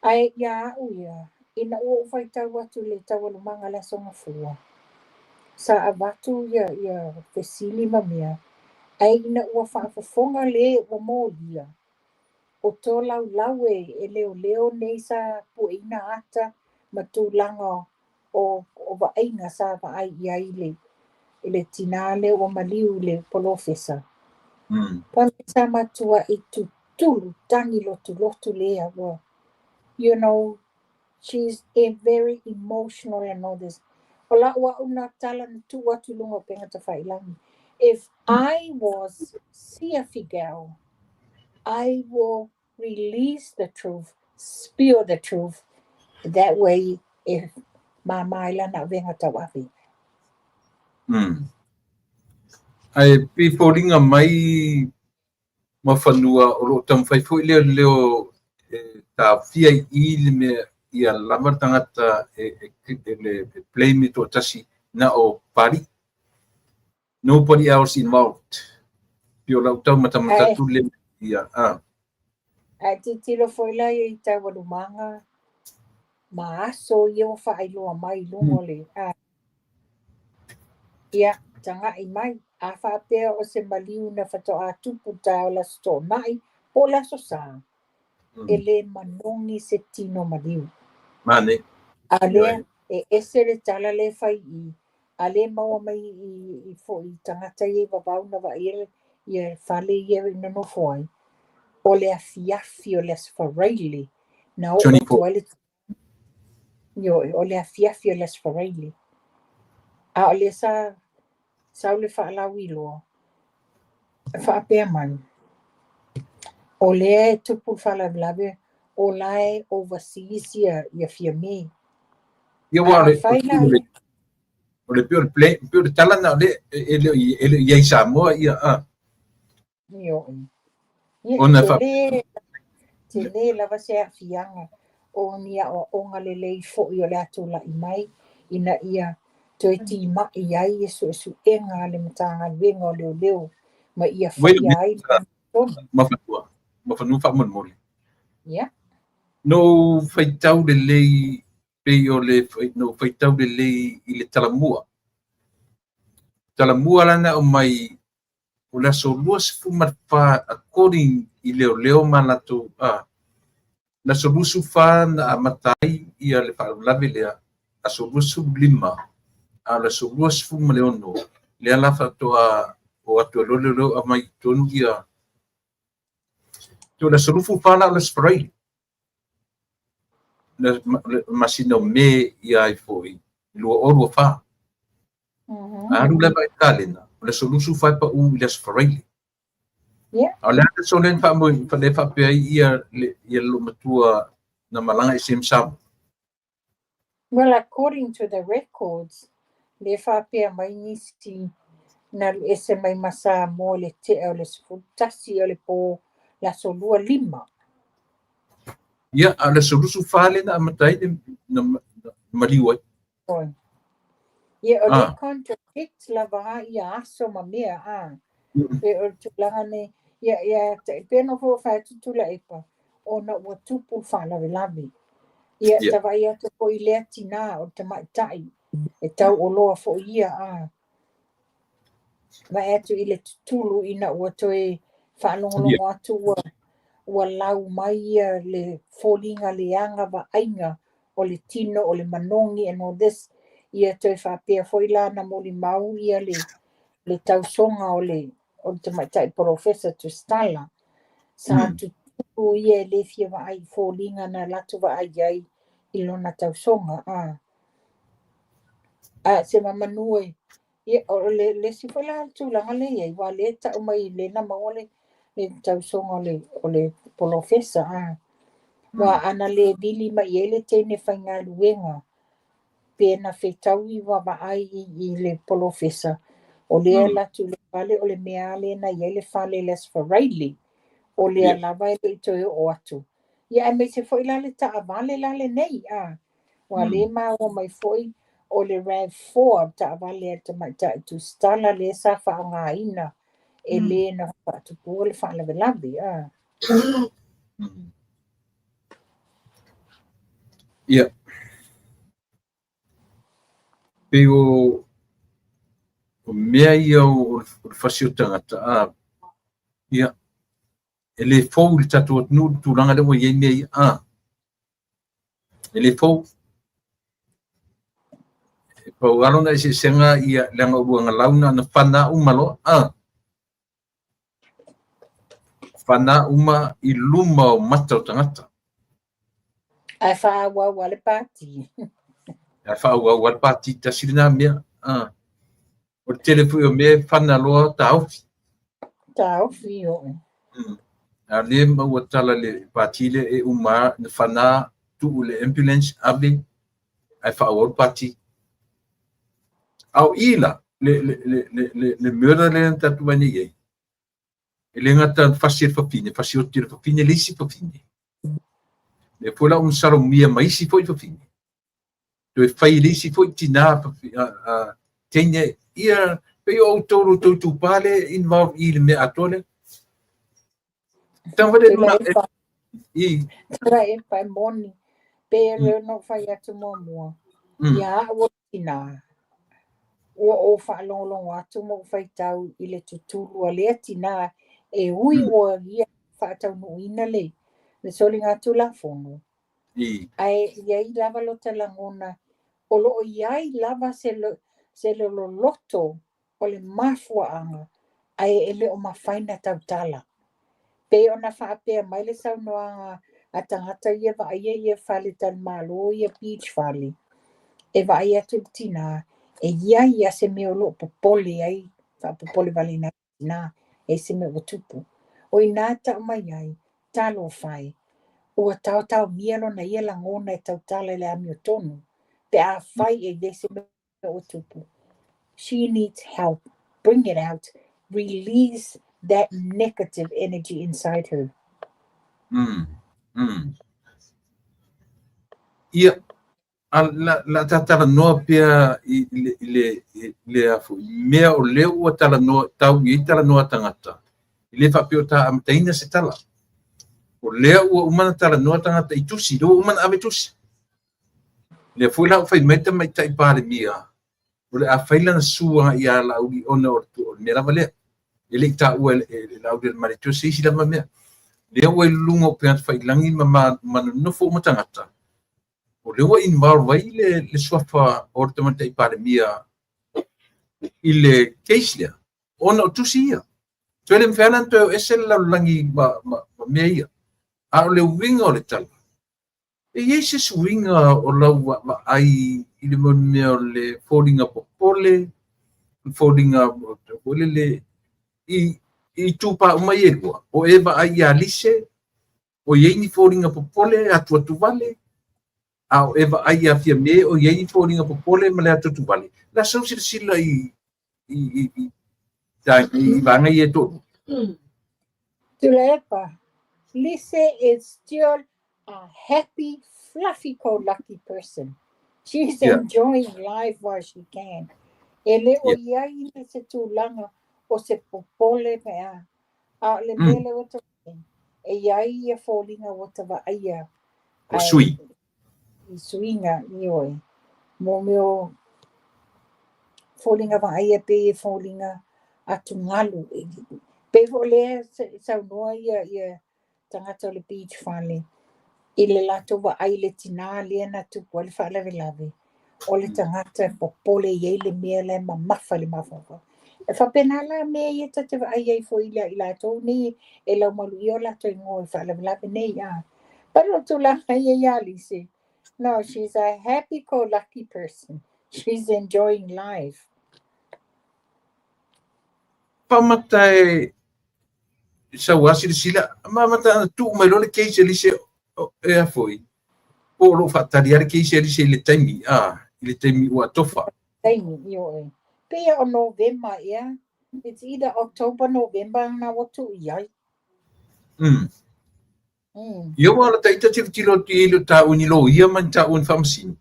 Ae ia a'u ia, ina ua ou faitau atu i le taualumaga le Aso Gafua, sa avatu ia fesili ma mea, ae ina ua faafofoga le ua molia, o tolaulau e leoleo nei sa pueina ata ma tulaga o vaaiga sa vaai i ai i le tinā lea ua maliu i le polofesa. Pa sa matuai tutulu tagi lotulotu lea ua, she's a very emotional and all this. O la'u a'u na tala na tuu atu i luga o upega tafailagi. If I was Sia Figiel, I will release the truth, spill the truth. That way, e māmā ai lana avega tauave. Ae pei foliga mai ma fanua o loo taumafai foi lea leo e taofia i i le mea ia lava le tagata e le e blame e toatasi na o Papalii. Nobody else involved. Pei o lau tau matamatatu le ia. Ah. Ae titilo foi la i taualumaga ma aso ia ua faailoa mai i luga o le a. Ia, taga'i mai, a faapea o se maliu na faatoa tupu taeao le Aso Toonai po o le Aso Sa, e lē manogi se tino maliu. Mane. A lea, e ese le tala le fai i, a lē maua mai i foi tagata ia i vavau na vaaia ia fale ia i nonofo ai, o le afiafi o le Aso Faraile na oo atu ai le ioe, o le afiafi o le Aso Faraile. A o lea sa sau le faalauiloa, e faapea mai. O lea e tupu le faalavelave o la e overseas ia Fiame. Ia ua Ae afai la o le pei o le plan, pei o le tala na o le e le e le i ai Samoa ia a. Ioe. Ia Ona fa tele tele lava se aafiaga o ni aoaoga lelei foi o le a tulai mai ina ia toe timai ai le suesuega a le Matagaluega o Leoleo ma ia faia ai le amiotonu. Ma fanua, ma fanua faamolemole. Ia. Na ou faitau lelei pei o le na ou faitau lelei i le Talamua. Talamua la na aumai o le aso 24 according i leoleo ma latou a le aso 24 na amata ai ia le faalavelave lea, aso 25, a o le aso 26 lea la faatoa o atu ai loa leoleo aumai i totonu ia o le aso 24 la o le Aso Faraile, le masina o Me ia ai foi 2024. Alu lava i kalena, o le aso 24 e pau i le Aso Faraile. A o le a le aso lea na faamoe le faapea ai ia le loomatua na malaga ese ai ma Samoa? Well, according to the records, lea faapea mai nisi na alu ese mai ma Samoa i le tea o le 11 o le po le aso 25. Ia, a o le aso 24 lea na amata ai na maliu ai. Oi. Ia, o lea contradict lava ia aso ma mea, a. Pe o le tulaga nei, ia, ia, pe na foi fai atu Tuilaepa, ona ua tupu le faalavelave. Ia, ta vaai atu foi i lea tinā o le tamaitai, e tauoloa foi ia, a. Vaai atu i le tutulu ina ua toe faalogologo atu ua lau mai ia le foliga leaga vaaiga o le tino o le manogi and all this. Ia toe faapea foi la na molimau ia le tausoga o le tamaitai polofesa Tusitala. Sa tutulu ia e le fia vaai i foliga na latou vaai ai i lona tausoga. A se mamanu e ia, o le isi foi la tulaga lea e i ai, aua o lea e tau mai lea na maua le tausoga o le polofesa. Aua ana le vili mai i ai le teine faigaluega, pe na fetaui vaavaai i le polofesa, o lea e alu atu i le fale, o le mea lea na i ai le fale i le Aso Faraile, o lea lava e le i toe oo atu. Ia, aemaise foi la le taavale la lenei, a. Ua lea maua mai foi o le RAV4 taavale a le tamaitai Tusitala lea sa faaaogaina e le na faatupua le faalavelave. A. Ia. Pei o mea ia o le fasi o tagata, a. Ia, e le fou i le tatou atunuu le tulaga lea ua i ai mea ia, a. E le fou. E pau lava lona eseesega ia leaga o luagalau na ona fana uma loa, a. Fana uma i luma o mata o tagata. Ae faaauau lava le pati. Ae faaauau lava le pati, tasi lena mea. A. O le tele foi o mea e fana loa taofi. Taofi, oe. A lea maua tala le pati lea e uma na fana tuu le ambulance ave ae faaauau le pati. A o i la, le murder lea na tatou vaai nei i ai, e le gata fasi e le fafine, fasi oti e le fafine le isi fafine. Lea foi la ua salomia ma isi foi fafine. Toe fai e le isi foi tinā teine, ia, pei o outou lo outou itupa lea involve i le mea atoa lea. Tau vale luna i. Tuilaepa e moni, pe le na ou fai atu muamua, ia au o tinā, ua ou faalogologo atu ma ou faitau i le tutulu a lea tinā, e ui ua ia faataunuuina le soligatulafono. Ae i ai lava lota lagona, o lo o i ai lava se loloto o le mafuaaga, ae e le o mafai na tautala. Pe ona faapea mai le saunoaga a tagata ia vaaia ia faletalimalo ia beach fale, e vaai atu le tinā, e i ai lava se mea o lo o popole ai, faapopole vale ina tinā, e se mea ua tupu. O i nā tau mai ai, Talofa e, ua taotaomia lona ia lagona e tautala i le amiotonu pe afai e i ai se mea ua tupu. She needs help. Bring it out. Release that negative energy inside her. Ia, a la, la ta talanoa pea i, i le, i le, i le a foi, mea o lea ua talanoa, tau i ai talanoa tagata, e le faapea o ta amataina se tala. O lea ua uma ona talanoa tagata i tusi, lea ua uma ona ave tusi. Lea foi la ua fai mai le Tamaitai Palemia, o le a fai lana sue ia Laauli ona o le mea lava lea. E le i taua e Laaulialemalietoa se isi lava mea. Lea ua i luga o upega tafailagi ma nonofo uma tagata, o lea ua involve ai le suafa o le Tamaitai Palemia i le case lea, ona o tusi ia. Toe le mafai lava ona toe o ese le lalolagi ma mea ia. A o le uiga o le tala, e i ai se suiga o lau vaavaai i le mea o le foliga popole, foliga foi lele i itupa uma ia e lua, o e vaai ia Lise, o i ai ni foliga popole atuatuvale, a o e vaai ia Fiame, o i ai ni foliga popole ma le atuatuvale. La sau silasila i vaega ia e toalua. Tuilaepa, Lise is still a happy, fluffy go lucky person. She's enjoying life while she can. E le o i ai se tulaga o se popole pe a. A o le mea lea ua ta vaai, e i ai ia foliga ua ta vaaia. O sui. I suiga, ioe. Mo mea o foliga vaaia pei e foliga atugalu. Pei foi o lea saunoa ia tagata o le beach fale i le latou vaai i le tinā lea na tupu ai le faalavelave, o le tagata e popole i ai le mea la e mamafa i le mafaufau. E faapena la mea ia ta te vaai ai foi ia i latou nei e laumaluia o latou igoa i faalavelave nei. A. But o tulaga ia ia Lise. No, she's a happy-go-lucky person. She's enjoying life. Faamata e sau a silasila, ma amata ana tuu mai loa le case a Lise e a foi, po o lo o faatali lava le case a Lise i le taimi, a, i le taimi ua atofa. Taimi, ioe. Pei o Novema, ea. It's either October, November na ua tuu i ai. Ia ua ala taita tilotilo atu i ai le taua ni loia ma ni taua ni faamasino.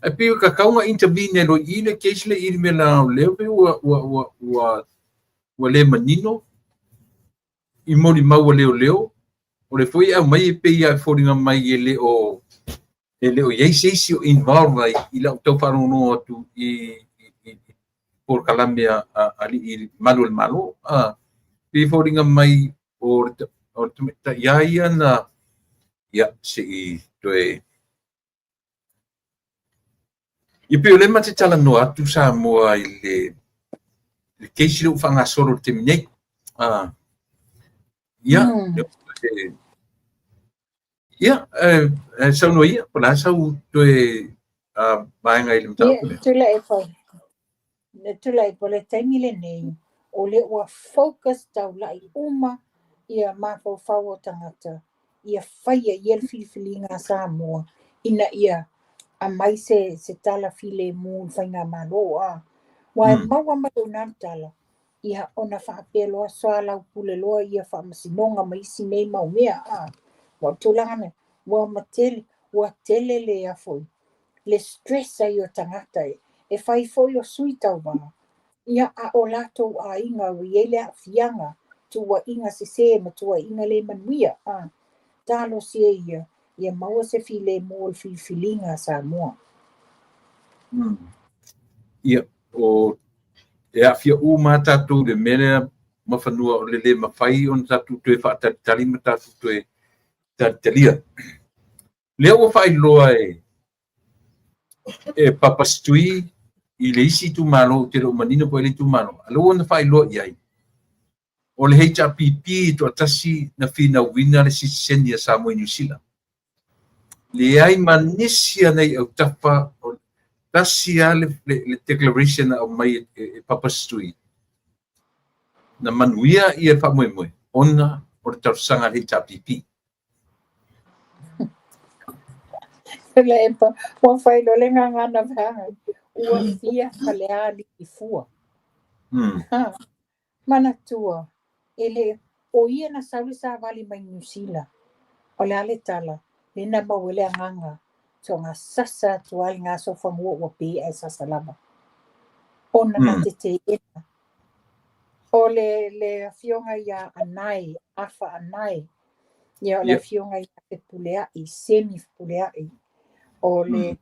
Ae pei o tatau ona intervene loa i le case le i le mea leaga o lea pei ua le manino i molimau a leoleo. O le foi e aumai e pei lava e foliga mai e le o i ai se isi o involve ai i lau tau faalogologo atu i polokalame a alii malu o le Malo. Pei e foliga mai o le tamaitai ia ia na, ia, se i toe. Ia pei o lea ma te talanoa atu Samoa i le case lea ua faagasolo i le taimi nei. Ia, ia, saunoa ia, po o le a sau toe vaega i le mataupu lea? Tuilaepa, o le taimi lenei, o lea ua focus taulai uma ia mafaufau o tagata ia faia ia le filifiliga a Samoa ina ia aumai se tala filemu i le faigamalo. A ua e maua mai i ina le tala, ia ona faapea loa soalaupule loa ia faamasinoga ma isi nei mau mea. A ua o le tulaga lena, ua matele, ua tele le a foi, le stress ai o tagata e fai foi o sui tauva, ia a o latou aiga ua i ai le aafiaga, tuuaiga sesē ma tuuaiga le manuia. A talosia ia, ia maua se filemu o le filifiliga a Samoa. Ia, o e aafia uma tatou i le mea lea mafanua o le le mafai ona tatou toe faatalitali ma tatou toe talitalia. Lea ua faailoa e Papa Setui i le isi itumalo, ou te le o manino po o le itumalo, a lea ua na faailoa i ai, o le HRPP e toatasi na finauina le sitiseni a Samoa i Niu Sila. Leai ma nisi ana i autafa, tasi lava le declaration na aumai e Papa Setui, na manuia ia le faamoemoe ona o le talosaga a le HRPP. Tuilaepa, ua faailoa le gagana vaega, ua fia falealili fua. Ha, manatua, e le o ia na sau le savali mai Niu Sila. O le a le tala, lea na maua ai le agaga, soona sasa atu lava le gasofanua ua pe ae sasa lava. Ona na teteena. O le afioga ia Anae, Afa Anae, ia o le afioga ia Fepuleai, Semi Fepuleai, o le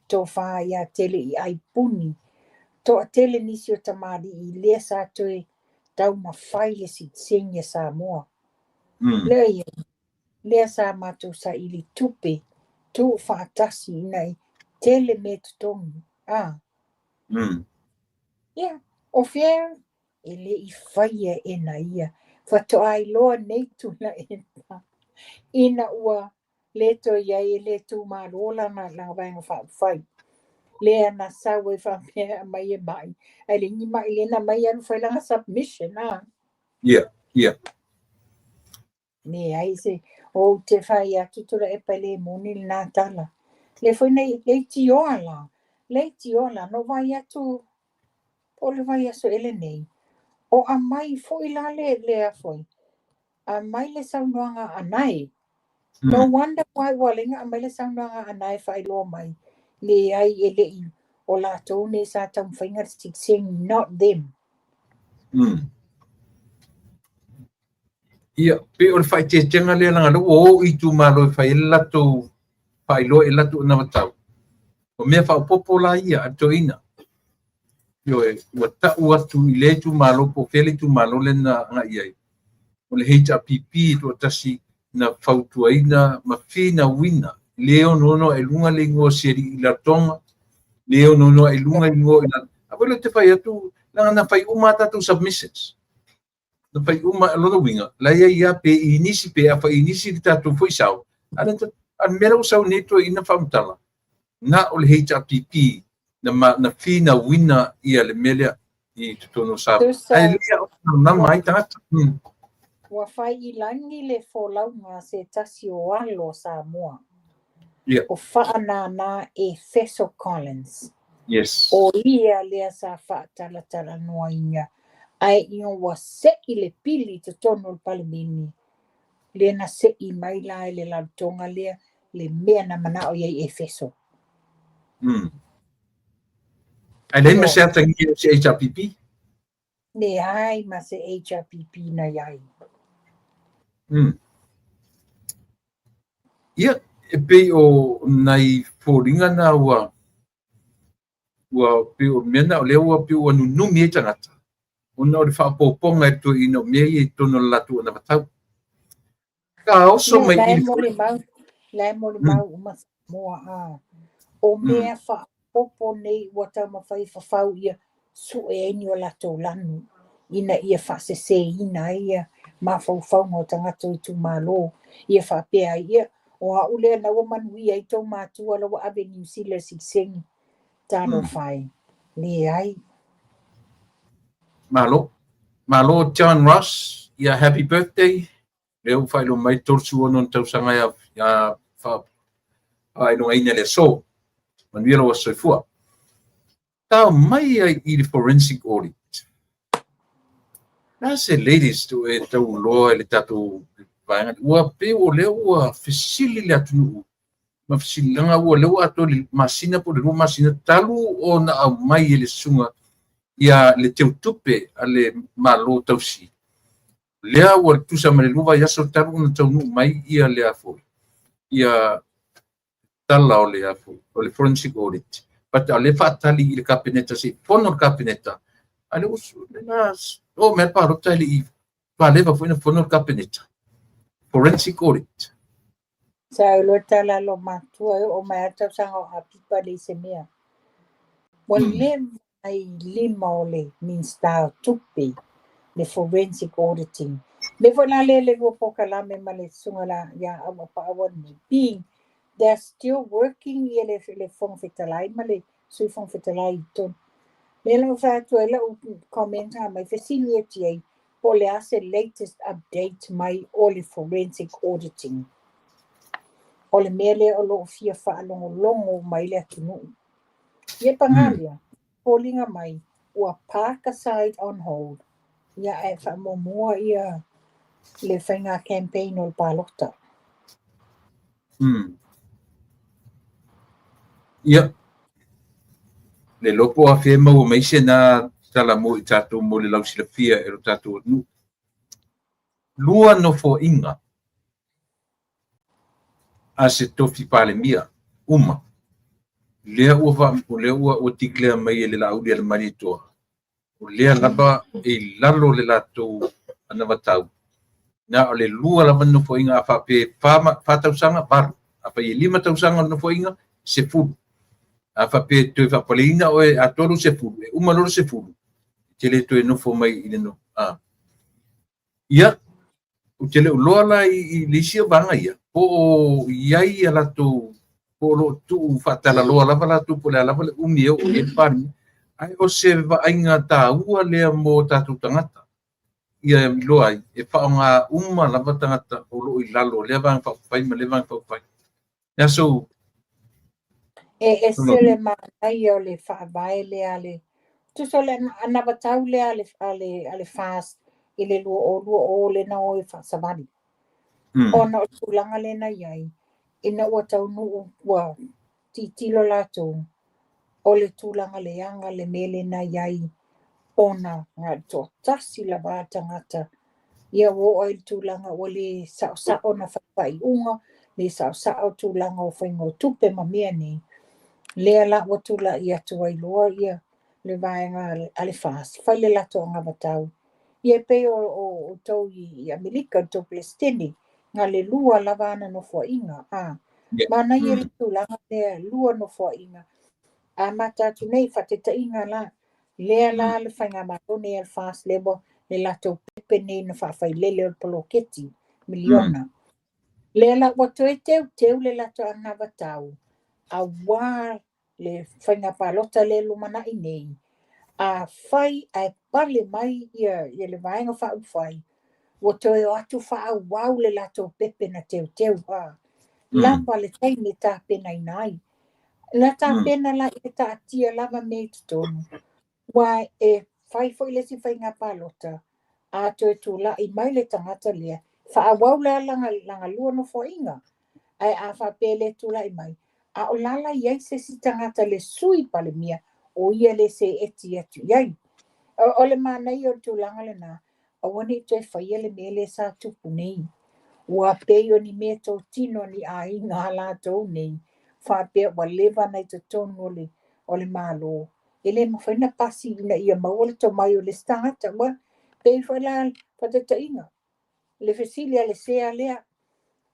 tofa ia Teleiai Puni, toatele nisi o tamalii lea sa toe taumafai le sitiseni a Samoa. Lea ia, lea sa matou saili tupe, tuufaatasi ina ia tele mea totogi. Ia, o fea e le i faia e na ia, faatoa iloa nei Tuilaepa, ina ua le toe i ai e le tumalo lana vaega faaupufai. Lea na sau ai faapea aumai e mai, ae leai ni mai lea na aumai alu fai lana submission. Ia, ia. Leai se, ou te fai atu Tuilaepa e le moni lena tala. Le foi nei, leitioa la, leitioa la, na ou vaai atu, po o le vaiaso ea lenei, o aumai foi la le a foi, aumai le saunoaga a Anae. No wonder why ua ala ai ona aumai le saunoaga a Anae e faailoa mai, leai e le i o latou nei sa taumafaiga le sitiseni, not them. Ia, pei o le faaeteetega lea leaga o lea ua o i itumalo e fai ai le latou faailoa i le latou anavatau. O mea faaopoopo la ia a le toeaina. Ioe, ua tau atu i lea itumalo po o fea le itumalo lea na agai i ai. O le HRPP e toatasi na fautuaina ma finauina le onoono ae i luga le igoa o si alii i Latoga, le onoono ae i luga igoa i Latoga. A foi lea ou te fai atu, leaga na fai uma a tatou submissions. Na fai uma, o lona uiga, la e i ai lava pe i nisi, pe afa i nisi le tatou foi sao. A le mea la ua sau nei toeaina faamatala, na o le HRPP na finauina ia le mea lea i totonu o Samoa. Ae le malamalama ai tagata. Ua fai i lagi le folauga a se tasi o alo o Samoa. O Faanana Efeso Collins. O ia lea sa faatalatalanoaina ae ina ua sei le pili i totonu o le Palemene, lea na sei mai la e le lalotoga lea le mea na manao i ai Efeso. Ae leai ma se atagia o se HRPP? Leai ma se HRPP na i ai. Ia, e pei o nai foliga na ua pei o mea na o lea ua pei ua nunumi ai tagata ona o le faaopoopoga e le toeaina o mea ia i totonu o le latou anavatau. Ka oso mai i la e molimau uma Samoa a. O mea faaopoopo nei ua taumafai fafau ia sue ai ni o latou lanu ina ia faaseseina ai ia mafaufauga o tagata o itumalo ia faapea ai ia o au lea na ua manuia ai tou matua la ua ave Niu Sila sitiseni. Talofa e, leai. Malo. Malo John Ross, ia happy birthday. Lea ua faailoa mai 36 tausaga ia faailogaina le aso. Manuia lou aso soifua. Tao mai ai i le forensic audit. Na se ladies to e tauloa i le tatou vaega. Ua pei o lea ua fesili le atunuu ma fesiliga ua lea ua atoa le masina po o le 2 masina talu ona aumai e le susuga ia le teutupe a le Malo tausi. Lea ua tusa ma le 2 vaiaso talu ona taunuu mai ia le afoi, ia tala o le afoi, o le forensic audit. But a le faatali i le Kapeneta, se i fono le Kapeneta, a le na o mea palota e le i paleva foi na fono le Kapeneta. Forensic audit. Sa o tala lo matua e o mai a tausaga o Apipa le se mea. Ua leva ai lima o le Minista o Tupe, le forensic auditing. Me foi la le lua pokalame ma le susuga la ia Auapaau nei. Being they're still working ia le Fofoga Fetalai ma le Sui Fofoga Fetalai i totonu. Lea la ua fai atu ai lau comment mai fesili atu ai. Po o le a se latest update mai o le forensic auditing. O le mea lea o lo o fia faalogologo mai le atunuu. Ia paga lea, foliga mai ua park aside on hold, ia ae faamuamua ia le faiga campaign o le palota. Ia, le iloa po o afea e maua mai se na tala mo i tatou mo le lausilafia e lo tatou atunuu. Lua nofoaiga a se tofi Palemia uma. Lea ua lea ua declare mai e le Laaulialemalietoa, o lea lava e i lalo le latou anavatau. Na o le lua lava nofoaiga, a faapea e 4 tausaga, 8. A fai e 5 tausaga o le nofoaiga, 10. A faapea e toe faapaleina oe atoa lou 10, e uma loa le 10, te le toe nofo mai i le no. Ia, ou te le o iloa la i le isi vaega ia, po o i ai ia latou, po o lo o tuu faatalaloa lava latou, po o le a lava le umi e oo i ai le Palemia. Ae o se vaaiga taua lea mo tatou tagata, ia iloa ai, e faaaoga uma lava tagata o lo o i lalo o lea Vaega Faaupufai ma lea Vaega Faaupufai. Le aso. E ese le manaia o le faavae lea le tusa o le anavatau lea a le FAST i le 2020 lea na o e faasavali. Ona o le tulaga lea na i ai, ina ua taunuu ua tilotilo latou, o le tulaga leaga le mea lea na i ai, ona na o le toatasi lava tagata. Ia ua oo ai i le tulaga ua le saosao ona fai faaiuga, le saosao tulaga o faiga o tupe ma mea nei. Lea la ua tulai atu ai loa ia le vaega a le FAST, fai le latou anavatau. Ia e pei o outou i Amerika, le tou Peresetene, na le lua lava ana nofoaiga. Manaia le tulaga lea, lua nofoaiga. Amata atu nei, faataitaiga la, lea la le faigamalo nei a le FAST, lea ua le latou pepe nei na faafailele o le poloketi miliona. Lea la ua toe teuteu le latou anavatau, aua le faiga palota lea lumanai nei. A fai ae pale mai ia le Vaega Faaupufai, ua toe o atu faaauau le latou pepe na teuteu a. Lava le taimi e tapenaina ai. Na tapena la i taatia lava mea i totonu. Ua e fai foi le isi faiga palota, a toe tulai mai le tagata lea, faaauau la lana lua nofoaiga. Ae a faapea le tulai mai, a o lala i ai se isi tagata le sui Palemia, o ia le seeti atu i ai. O le manaia o le tulaga lena, aua ne i toe faia le mea lea sa tupu nei. Ua pei o ni mea totino ni aiga a latou nei, faapea ua leva ona i totonu o le Malo. E le mafai ona pasi ina ia maua le tomai o le isi tagata. Ua pei foi la faataitaiga, le fesili a le sea lea,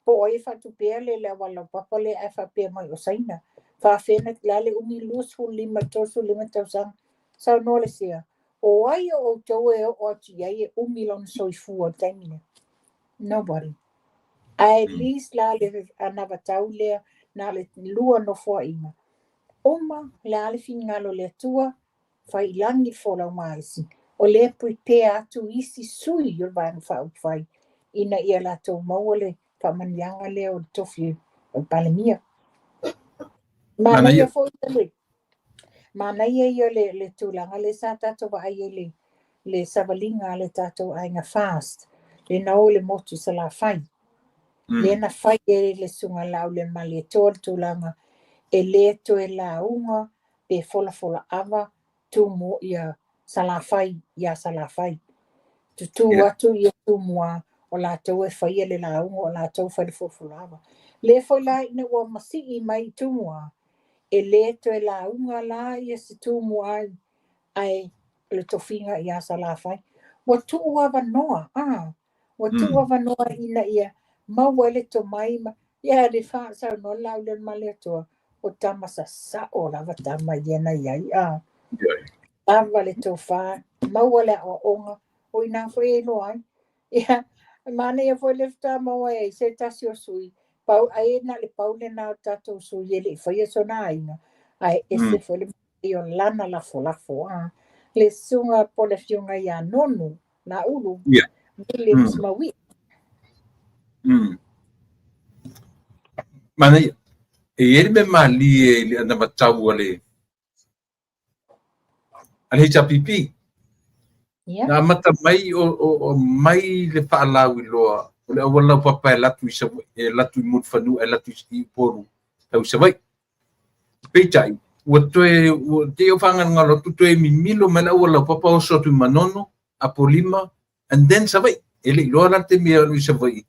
po o ai e faatupea le auala laupapa lea ae faapea mai o Saina. Faafena la le umi 25 35 tausaga. Saunoa le sea, o ai o outou e oo atu i ai e umi lona soifua o le taimi lea? Nobody. At least la le anavatau lea na le lua nofoaiga. Uma le a le finagalo o le Atua, fai i lagi le folau maisi. O lea prepare atu isi sui o le Vaega Faaupufai ina ia latou maua le faamanuiaga lea o le tofi o le Palemia. Manaia foi le manaia ia le tulaga lea sa tatou vaai ai le savaliga a le tatou aiga FAST, le na o i le motu i Salafai. Lea na fai e le Susuga Laaulialemalietoa le tulaga e le toe lauga pe folafola ava Tumua ia Salafai ia Salafai. Tutū atu ia Tumua o latou e faia le lauga o latou fai le folafola ava. Lea foi la ina ua masii mai i Tumua, e le toe lauga la ia se Tumua ae le tofiga ia Salafai. Ua tuu avanoa, ua tuu avanoa ina ia maua ai le tomai ma ia le saunoa le Laaulialemalietoa, o tama sasao lava tama ia na i ai. Lava le tofa, maua le aoaoga, o ina foi e iloa ai. Ia, manaia foi le faatoa maua ai se tasi o sui, pau, ai na le pau lena o tatou sui e le i faia sona aiga, ae ese foi le manaia o lana lafolafo. Le susuga po o le afioga ia Nonu. Naulu, Williams Maui'i. Manaia, e i ai le mea malie i le anavatau a le HRPP. Na amata mai o mai le faalauiloa o le auala laupapa e alu atu i Savaii, e alu atu i Mulifanua, e alu atu i Upolu tau i Savaii. Peitai, ua toe, ua te i ua faagalogalo atu, toe mimilo mai le auala laupapa oso atu i Manono, Apolima, and then Savaii. E le i iloa la le taimi e alu i Savaii.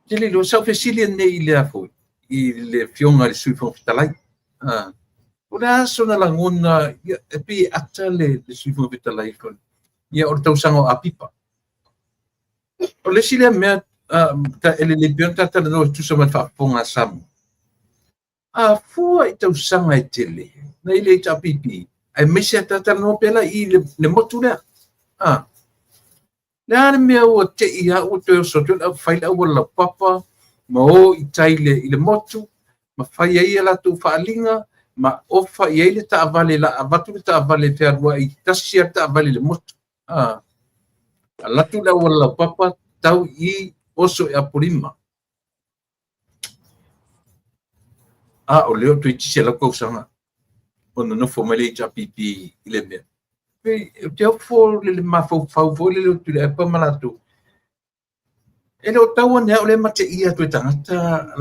Te le iloa, sa ou fesili anei i le a foi, i le Afioga i le Sui Fofoga Fetalai. O le a sona lagona, ia, e pei e ata le Sui Fofoga Fetalai, ia, o le tausaga o Apipa. O le isi lea mea e lelei pea ona ta talanoa e tusa ma le faafofoga a Samoa. A fua i tausaga e tele na i le HRPP, aemaise a ta talanoa pea la i le motu lea. Le a le mea ua te i a ua toe oso atu ai fai le auala laupapa ma o i tai i le motu, ma fai ai a latou faaaliga, ma ofa i ai le taavale, la avatu le taavale fealuai, tasi a le taavale i le motu. Alu atu le auala laupapa tau i oso i Apolima. A o lea o toeitiiti 100 tausaga ona nofo mai le HRPP i le mea. Ou te ofo le mafaufau foi lele o Tuilaepa ma latou. E le o tau ane au lea mateia atu e tagata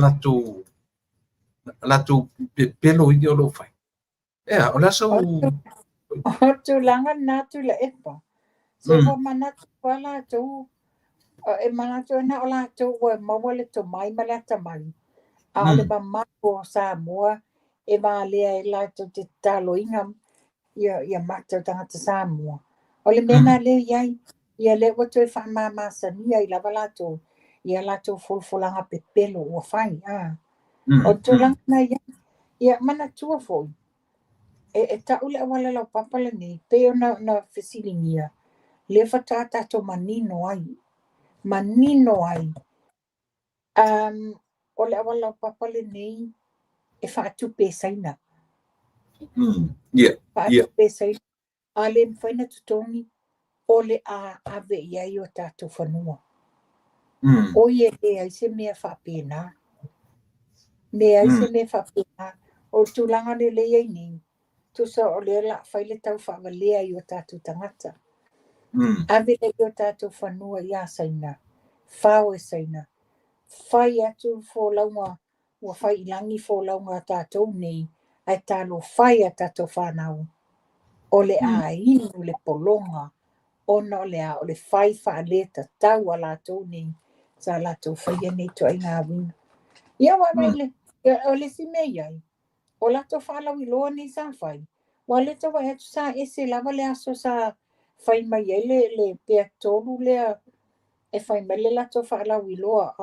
latou pepelo ia o lo o fai. Ea, o le a sau. O tulaga na Tuilaepa. Se ua manatu a latou, e manatu na o latou ua maua le tomai ma le atamai. A o le mamalu o Samoa e valea e latou te tataloina ia mata o tagata Samoa. O le mea na lea i ai, ia lea ua toe faamamasania ai lava latou, ia latou folafolaga pepelo ua fai. O tulaga na i ai, ia manatua foi, e tau le auala laupapa lenei, pei ona na fesiligia, lea faatoa tatou manino ai. Manino ai. O le auala laupapa lenei e faatupe e Saina. Faatupe e Saina. A le mafai na totogi, o le a ave i ai o tatou fanua. O ia leai se mea faapena. Leai se mea faapena. O le tulaga lelei ai nei, tusa o lea la fai le tau faavalea i o tatou tagata. Ave le i o tatou fanua ia Saina, fao e Saina. Fai atu folauga, ua fai i lagi folauga a tatou nei, ae talofa e a tatou whanau. O le a inu le pologa, ona o le a o le fai whaaleta tau a latou nei, sa latou faia nei toaiga uiga. Ia wa mai le, o le si mea iai, o latou faalauiloa nei sa fai, ua le tau vaai atu sa ese lava le aso sa fai mai ai le pea tolu lea e fai mai le latou faalauiloa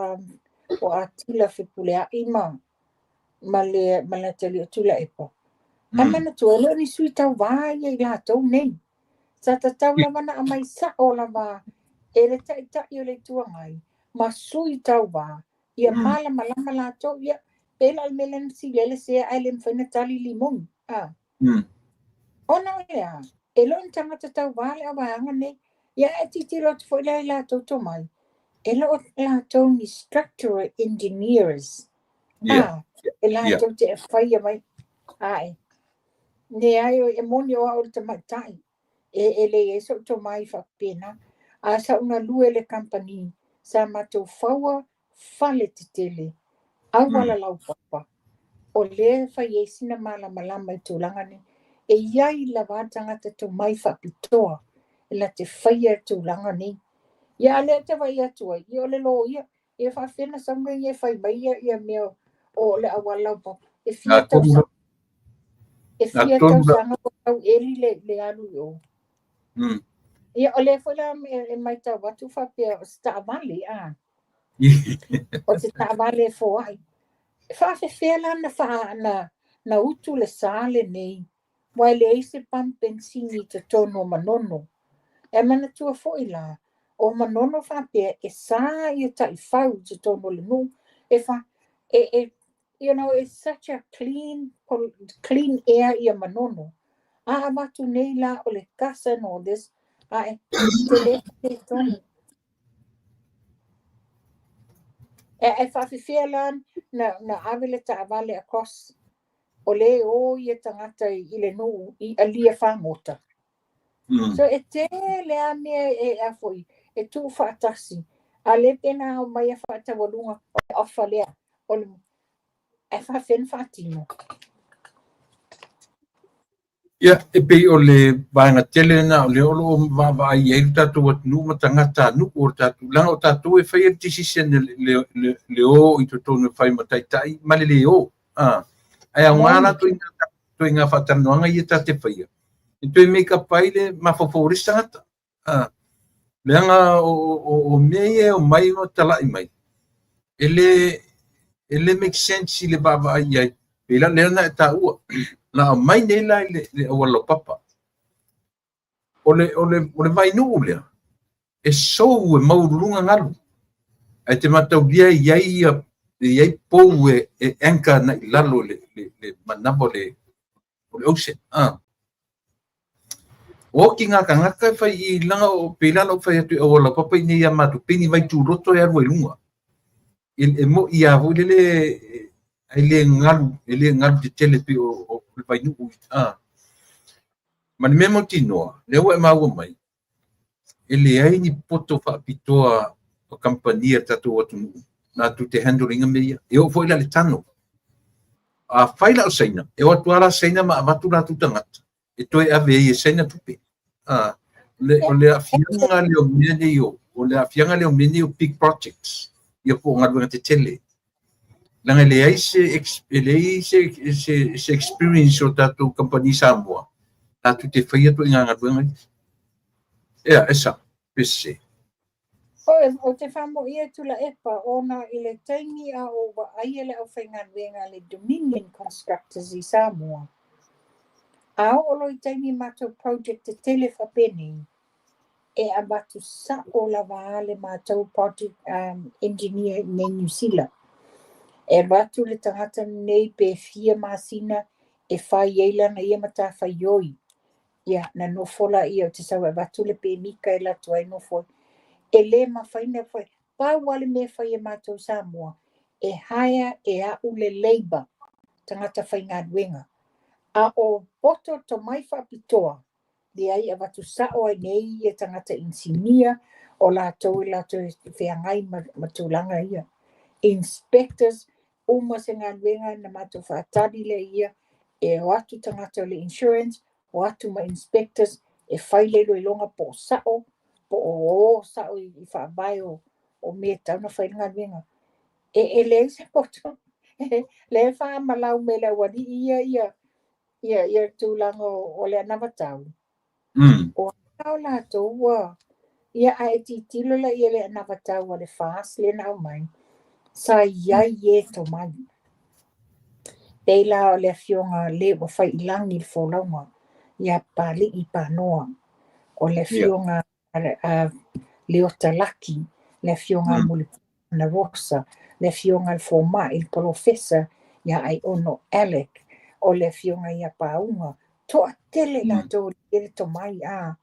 o Atila Fepuleai ma le atalii o Tuilaepa. Ae manatua e le o ni sui tauvā ia i latou nei. Sa tatau lava na aumai sao lava e le taitai o le Itu Agai ma sui tauvā ia malamalama latou ia pe la o le mea lea na fesili ai le sea ae le mafai na tali limoni. Ona o le a, e le o ni tagata tauvā le auvaega nei. Ia e titilo atu foi la i latou tomai, e le o latou ni structural engineers. E latou te e faia mai. Ae, leai e moni o au le tamaitai. E leai sou tomai faapena. A sa una lue le company, sa matou faua fale tetele, auala laupapa. O lea fai ai sina malamalama i tulaga nei. E iai lava tagata tomai faapitoa e la te faia i tulaga nei. Ia a lea te vai atu ai, ia o le loia, ia faafena sauga ia e fai mai ia mea o le auala laupapa. E fia tausaga. E fia tausaga o tau eli le alu i o. Ia o lea foi la e maitau atu faapea o se taavale, a. O se taavale e foai. E faafefea la na utu le sa lenei, ua e leai se pump bensini i totonu o Manono. E manatua foi la, o Manono faapea e sa ia taifau i totonu o le nuu. E fa, e, you know, it's such a clean, clean air ia Manono. A avatu nei la o le kasa and all this, Ae, tele faaletonu. E, e faafefea la na ave le taavale across o lea e o ia tagata i le nuu i alia fagota. So e tele a mea e a foi e tuu faatasi. A lea pe na aumai a faataualuga o le offer lea o le ae faafefea ona faatino. Ia, e pei o le vaega tele lena o lea o lo o vaavaai i ai le tatou atunuu ma tagatanuu o le tatou, leaga o tatou e faia le decision le o i totonu e fai ma taitai ma le le o. Ae aoga la ituaiga faatalanoaga ia ta te faia, e toe make up ai le mafaufau o le isi tagata. Leaga o mea ia e omai ma talai mai, e le make sense i le vaavaai i ai. Pei la lea na e taua, na aumai nei la i le auala laupapa. O le vainuu lea, e sou e maualuluga galu. Ae te mataulia e i ai pou e anchor na i lalo le manava o le ocean. O ki ngā tagata e fai i langa o pei la lau fai atu i auala laupapa i nei ia matou, pei ni vai tuloto e alu ai luga. E mo ia foi lele ai le galu, e le galu tetele pei o le vainuu. Ma le mea mautinoa, lea ua e maua mai, e leai ni poto faapitoa o kamupani a le tatou atunuu latou te handle ina mea ia. E oo foi la i le tano. A fai la o Saina, e o atu lava la Saina ma avatu latou tagata, e toe ave ai e Saina tupe. O le aafiaga lea o mea nei o le aafiaga lea o mea nei o big projects, ia po o galuega tetele. Leaga e leai se experience o tatou kamupani Samoa, latou te faia ituaiga galuega ia. Ia, e sao, pe sese. O te faamoia Tuilaepa ona i le taimi a o vaaia le aufaigaluega a le Dominion Constructors i Samoa. A oo loa i taimi matou project tetele faapenei, e avatu sao lava a le matou project engineer i nei Niu Sila. E avatu le tagata lenei pe fia masina e fai ai lana ia matafaioi. Ia, na nofo laia o te sau e avatu le pemita e alu atu ai nofo ai. E le mafai ona fai. Pau lava le mea e fai e matou i Samoa, e hire e au le labour, tagata faigaluega. A o poto tomai faapitoa, leai, avatu sao ai nei ia tagata inisinia o latou e latou feagai ma tulaga ia. Inspectors, uma se galuega na matou faatali lea ia, e o atu tagata o le insurance, o atu ma inspectors e fai le iloiloga po o sao, po o o sao i faavae o mea e tatau ona fai le galuega. E leai se poto, lea e faamalau mai e le aualii ia ia tulaga o le anavatau. O a o latou ua, ia ae tilotilo la i le anavatau a le FAST lea na aumai, sa i ai e tomai. Pei la o le afioga le ua fai i lagi le folauga ia Papali'i Panoa, o le afioga a Leota Laki, le afioga a Mulipola Rosa, le afioga a le Fomai, le Polofesa ia Aiono Alec, o le afioga ia Pauga, toatele latou e le tomai a.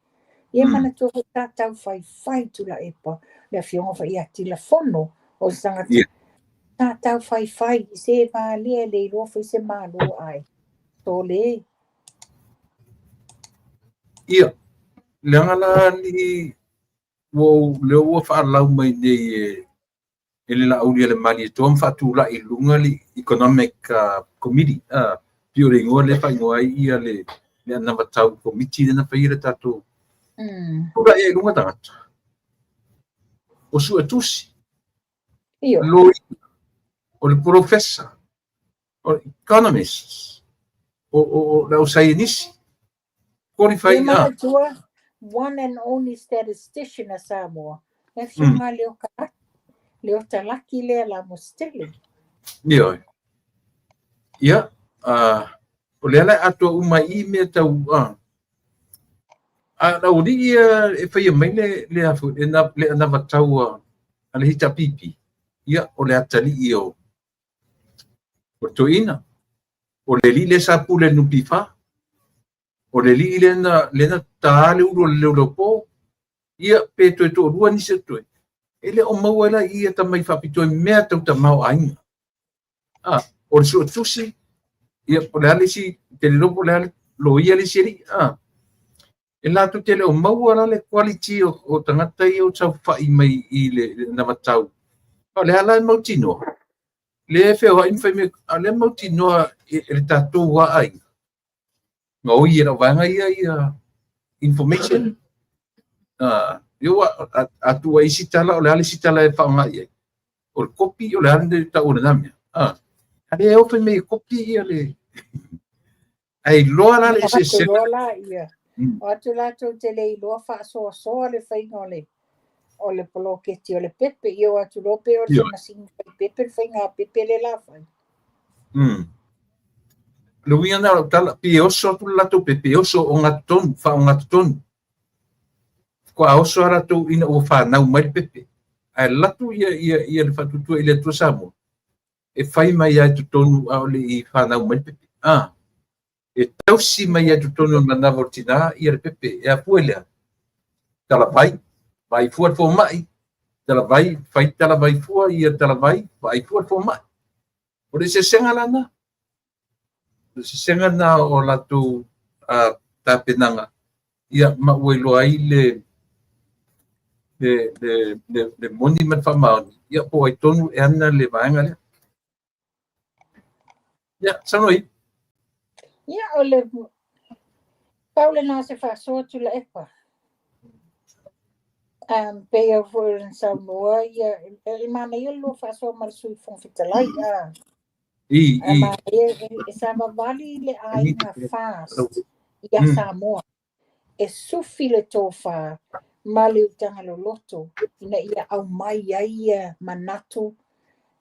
Ia manatua foi sa tau faifai Tuilaepa, le afioga foi ia Tilafono o se tagata. Sa tau faifai se valea le iloa foi se malo ai. Tole. Ia, leaga la alii ua lea ua faalau mai nei e le Laauli a le Malietoa ma faatulai i luga le Economic Committee, pei o le igoa lea e faaigoa ai ia le anavatau komiti lea na faia le tatou tulai ai i luga tagata. O suetusi, loia, o le polofesa, o economists, o le ausaienisi, qualify. Ia manatua, one and only statistician a Samoa, le afioga Leota Laki lea Lamositele. Ioe. Ia, o lea la e atoa uma i mea tau a aualii ia e faia mai le a foi le anavatau a le HRPP. Ia, o le atalii o le toeaina. O le alii lea sa pule i le NPF. O le alii lea na ta le ulu o le leoleopo. Ia, pe toe toalua nisi o toe. E le o maua ai la i ia tamai faapitoa i mea tau tamaoaiga. A, o le suetusi, ia, po o le a le isi, te le iloa po o le a le loia le isi alii. A, e latou te le o maua la le quality o tagata ia o saofafai mai i le anavatau. A o le a la e mautinoa? Lea e feoai ma fai mea, a o lea e mautinoa e le tatou lava aiga, gaoi e lau vaega ia ia information. Ia ua a tuu ai isi tala, o le a le isi tala e faaaoga i ai? O le kopi, o le a le tau o lena mea? A lea e o fai mai e kopi ia le... Ae iloa la le eseesega. Iloa la ia. O atu latou te le iloa faasoasoa le faiga o le poloketi o le pepe. Ia o atu loa pe o se masini fai pepe le faiga pepe le la fai. Le uiga na o lau tala, pe oso atu le latou pepe, e oso ogatotonu, faaogatotonu. Faatoa oso lava latou ina ua fanau mai le pepe. Ae alu atu ia le faatuatua i le Atua Samoa, e fai mai lava i totonu a o le i fanau mai le pepe. E tausi mai lava i totonu o le manava o le tina ia le pepe. E afua i le a? Talavai, vaai fua le fomai, talavai, fai talavai fua ia talavai, vaai fua le fomai. O le eseesega la lena. O le eseesega lena o latou tapenaga, ia ma ua iloa ai le moni ma le faamaoni, ia po o ai tonu e ana le vaega lea. Ia, saunoa ia. Ia, o le pau lena o se faasoa Tuilaepa. Pei au foi o le saunoa ia, e manaia le lua faasoa ma le Sui Fofoga Fetalai. Manaia e savavali le aiga FAST ia Samoa. E sufi le tofa ma le utaga loloto ina ia aumai ai ia manatu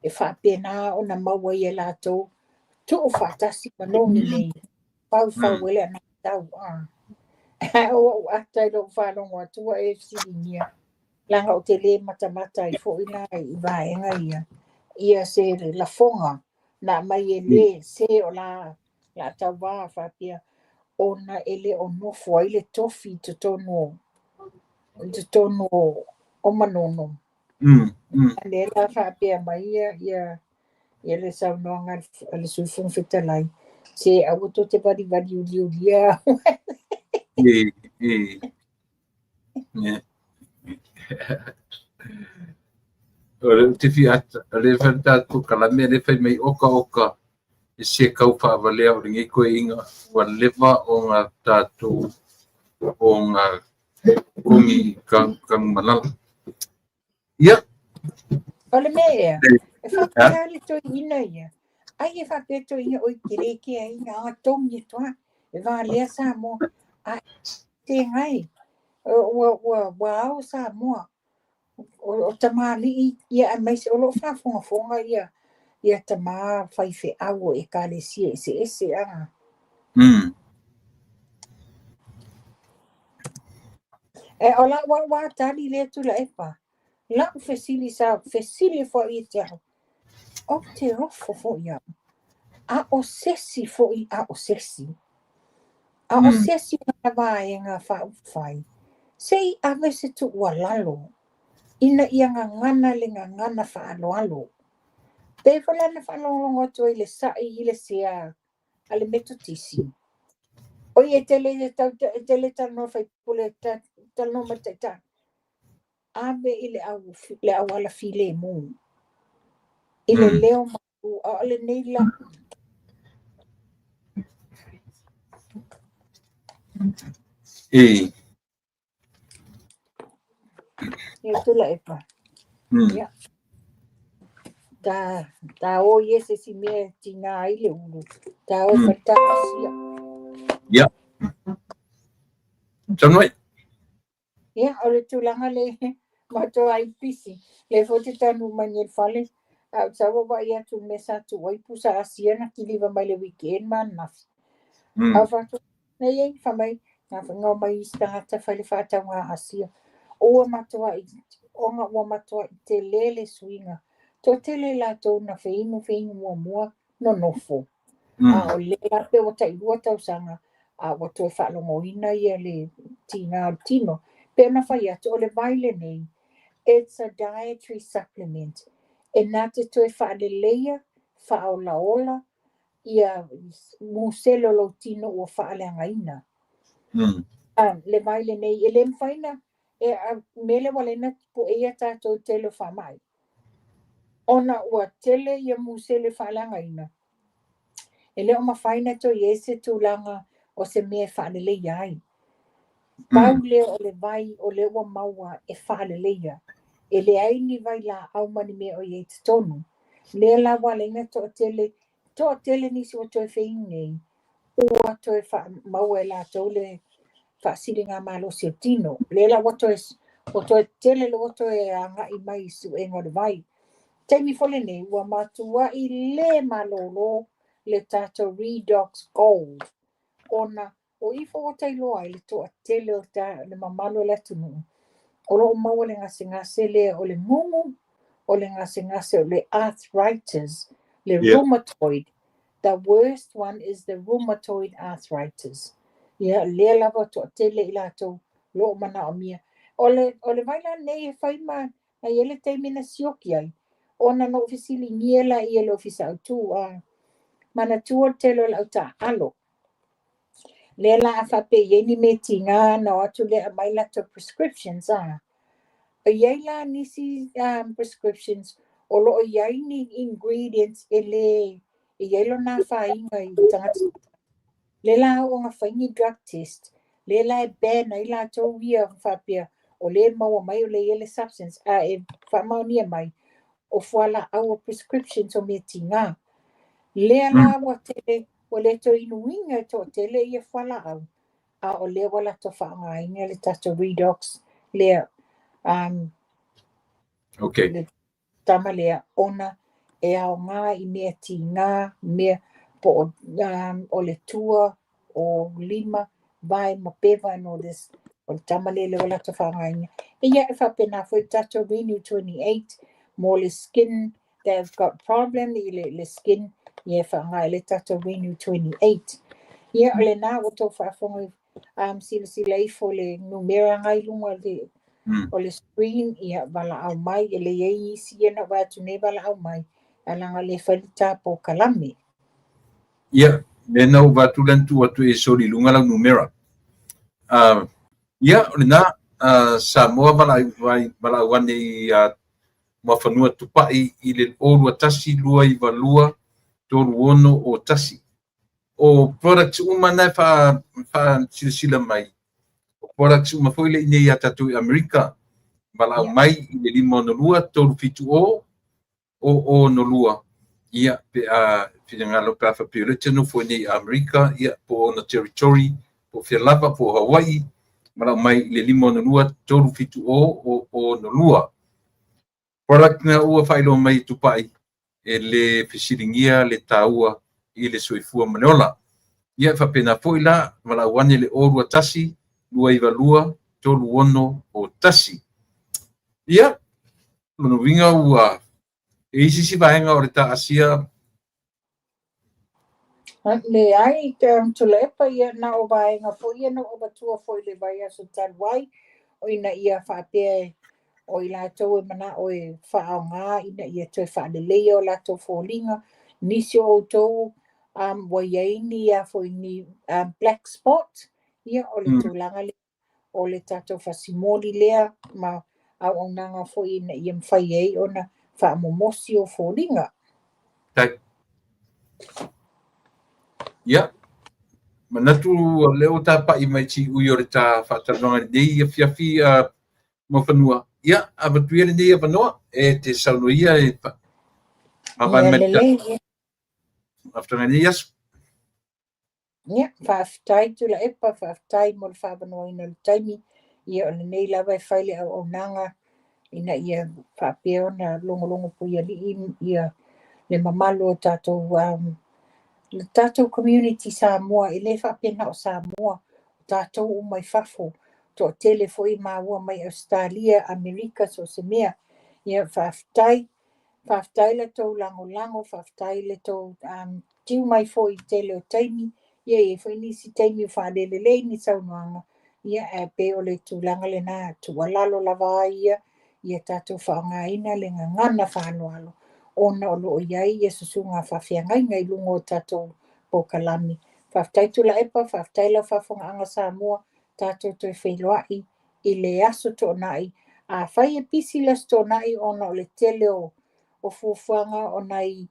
e faapena ona maua ai e latou tuu faatasi ma nogi nei faufau ai le anavatau. O ou ata i lou faalogo atu ua e fesiligia leaga ou te le matamata ai foi la i vaega ia ia se lafoga na aumai e le se o la la tauvā faapea ona e le o nofo ai le tofi i totonu o Manono. Lea la faapea mai ia ia le saunoaga a le Sui Fofoga Fetalai, se aua tou te valivali uliulia. O le te fia ata, o le whai tātou kalame, le whai mai oka oka, e se kau whaavalea o lenei koeina, ua leva o ngā tātou o ngā kongi kagumalala. Ia. O le mea ea, e whakapea le toeaina ia. Ai e faapea toeaina oi te le ke ai ngā tongi toa, e valea Samoa. A te ngai, ua ua ao Samoa. O tamalii ia aemaise o loo faafogafoga ia ia tamā faifeau o ekalesia eseese a. E o lau au a tali lea Tuilaepa. Lau fesili sa fesili foi ia te au. Ou te ofo foi au. A o sesi foi a o sesi. A o sesi o lana vaega faaupufai. Se i ave se tuualalo ina ia gagana le gagana faaaloalo. Pei foi la na faalogologo atu ai i le sa'i i le sea a le Metotisi. Oi e te le tau e te le talanoa sui usufono talanoa ma le taitai. Ave i le au le auala filemu. I le leo malu a o lenei la E. Ia Tuilaepa. Ia. Ta ta o i e se si mea e tigā ai le ulu. Ta o e fai ta asia. Ia. Saunoa. Ia, o le tulaga le matua ai pisi. Le foi te tanu mai nei le fale. A o sau vaai atu le mea sa tuu ai pusa asia na kiliva mai le weekend ma ananafi. A fatu nei ai fa mai na whango mai isi tagata fai le faatauga asia. Ua matua i ona ua matua i te lele suiga. Toatele latou na feinu feinu muamua nonofo. A o le la pe ua tailua tausaga a ua toe faalogoina ia le tigā o le tino. Pei ona fai atu, o le vai lenei, it's a dietary supplement e na te toe faaleleia, faaolaola ia musele o lou tino ua faaleagaina. Le vai lenei, e le mafai na, e mea lea ua ala ai ona pueia tatou i le tele o faamai, ona ua tele ia musele faaleagaina, e le o mafai ona toe i ai se tulaga o se mea e faaleleia ai. Pau lea o le vai o lea ua maua e faaleleia. E leai ni vailaau ma ni mea o i ai i totonu. Lea la ua ala ai ona toatele, toatele nisi ua toe feinu nei, ua toe faamaua e latou le faasiligamalosi o le tino. Lea la ua toe tele ua toe agai mai i suega o le vai. Taimi foi lenei, ua matuai le malolo le tatou Redox Gold, ona o ifo ua tailoa ai le toatele o le mamalu o le atunuu o lo o maua le gasegase lea o le mugu, o le gasegase o le arthritis, le rheumatoid. The worst one is the rheumatoid arthritis. Ia, lea lava toatele i latou lo o manaomia. O le vai la nei e fai ma na i ai le taimi na sioki ai, ona na ou fesiligia la ia le ofisa autu a manatua le tele o le au taaalo. Lea la a faapea i ai ni mea tiga na o atu lea aumai latou prescriptions a. E i ai la nisi prescriptions o lo o i ai ni ingredients e le e i ai lona afaina i tagata. Lea la oo ina fai ni drug test, lea la e ban ai latou ia faapea o lea e maua mai o lea e i ai le substance, a e faamaonia mai o fualaau o prescriptions o mea tiga. Lea la ua tele ua le toe inuina e toatele ia fualaau, a o lea ua latou faaaogaina le tatou Redox lea le tama lea ona e aoga i mea tiga, mea po o, o le tua, o lima, vae ma peva and all this. O le tama lea lea ua latou faaaogaina. Ia e faapena foi le tatou Renew 28 mo le skin that have got problem i le skin, ia e faaaoga i le tatou Renew 28. Ia o lena ua tou faafofoga silasila ifo le numera na i luga o le screen, ia valaau mai, e le i ai isi ia na ou vaai atu nei valaau mai, ae leaga o lea e fai le ta polokalame. Ia, lea na ou avatu lea na tuu atu e soli i luga lau numera. Ia, o lena, Samoa valaau ane i Muafanua Tupai i le 021 292 3601. O products uma na e faasilasila mai, o products uma foi le i nei ia tatou i Amerika, valaau mai i le 562 370 002. Ia, pe a finagalo pe a faapea o lea e te nofo i nei i Amerika, ia, po o ona territory, po o fea lava, po o Hawaii, valaau mai i le 562 370 002. Product na ua faailoa mai i Tupai e le fesiligia le taua i le soifua ma le ola. Ia, e faapena foi la, valaau ane le 021 292 3601. Ia, lona uiga ua e isi isi vaega o le ta asia. Leai, Tuilaepa, ia na o vaega foi ia na ou avatua foi i le vaiaso talu ai, o ina ia faapea o i latou e manao e faaaoga ina ia toe faaleleia o latou foliga. Nisi o outou ua i ai ni a foi ni black spot, ia o le tulaga lea o le tatou fasimoli lea ma auaunaga foi ina ia mafai ai ona faamomosi o foliga. Tai. Ia, manatu o lea ua tapai mai tsiui o le ta faatalanoaga lenei afiafi Muafanua. Ia, avatu ia lenei avanoa e te saunoa ia e mavae Ia mai le lelei. afutaga nei aso. Ia, faafetai Tuilaepa, faafetai mo le faaavanoaina o le taimi. Ia o lenei lava e fai le auaunaga ina ia faapea ona logologo puialii ia le mamalu o tatou le tatou community Samoa, e le faapena o Samoa, o tatou uma i fafo, toatele foi maua mai Ausetalia, Amerika, so o se mea. Ia faafetai, faafetai le tou lagolago, faafetai le tou tiu mai foi i tele o taimi. Ia e i ai foi nisi taimi o faalelelei ni saunoaga. Ia, ae pei o le tulaga lena, tuualalo lava ia, ia tatou faaaogaina le gagana faaaloalo ona o lo o i ai ia susuga faafeagaiga i luga o tatou polokalame. Faafetai Tuilaepa, faafetai lau faafofogaaga Samoa, tatou toe feiloai i le Aso Toonai. Afai e pisi le Aso Toonai ona o le tele o fuafuaga o nai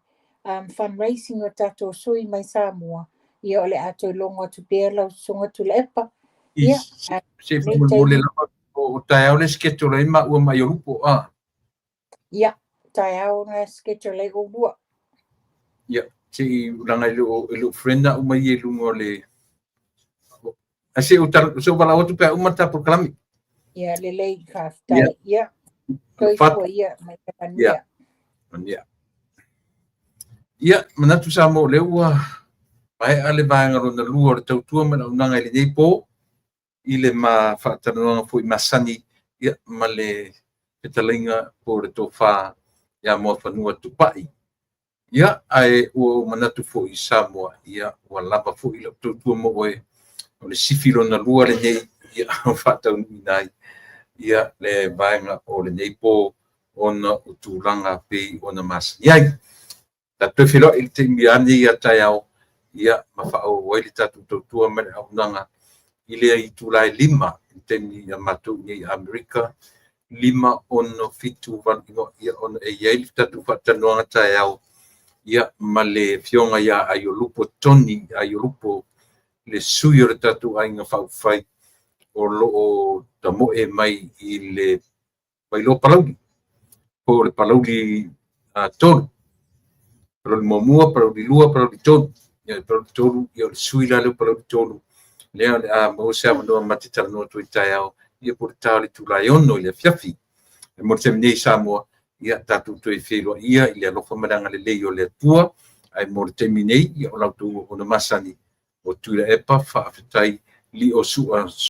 fundraising o tatou sui mai Samoa, ia o le a toe logo atu pea lau susuga Tuilaepa. Ia, Se faamolemole lava, o taeao le schedule ai maua ma Aiolupo a. Ia, taeao na schedule ai oulua. Ia, se i leaga e le o friend au mai i luga o le ae se o valaau atu pe a uma le ta polokalame. Ia, lelei, faafetai. Ia, soifua ia, mai manuia. Manuia. Ia, manatu Samoa o lea ua maea le vaega lona lua o le tautua ma le auaunaga i lenei po, i le ma faatalanoaga foi masani, ia, ma le fetalaiga po o le tofa ia Muafanua Tupai. Ia, ae ua ou manatu foi i Samoa, ia, ua lava foi lau tautua mo oe, o le sifi lona lua lenei, ia, faataunuuina ai, ia, le vaega o lenei po ona o tulaga pei ona masani ai. Tatou toe feiloai i le taimi a nei a taeao, ia, ma faaauau ai le tatou tautua ma le auaunaga i le itula e 5 i le taimi ia matou i nei Amerika, 5, 6, 7, 8, ia, ona e i ai le tatou faatalanoaga taeao, ia, ma le afioga ia Aiolupo Tony Aiolupo, le sui o le tatou aiga faaupufai o lo o tamoe mai i le Vailoa Palauli, po o le Palauli 3, Palauli 1, Palauli 2, Palauli 3. Ia, Palauli 3, ia o le sui la lea o Palauli 3, lea o le a maua se avanoa ma te talanoa atu ai taeao, ia po o le ta o le itula e 6 i le afiafi. E mo le taimi nei Samoa, ia tatou toe feiloai ia i le alofa ma le agalelei o le Atua, ae mo le taimi nei, ia o la outou auauna masani o Tuilaepa, faafetai lio sua.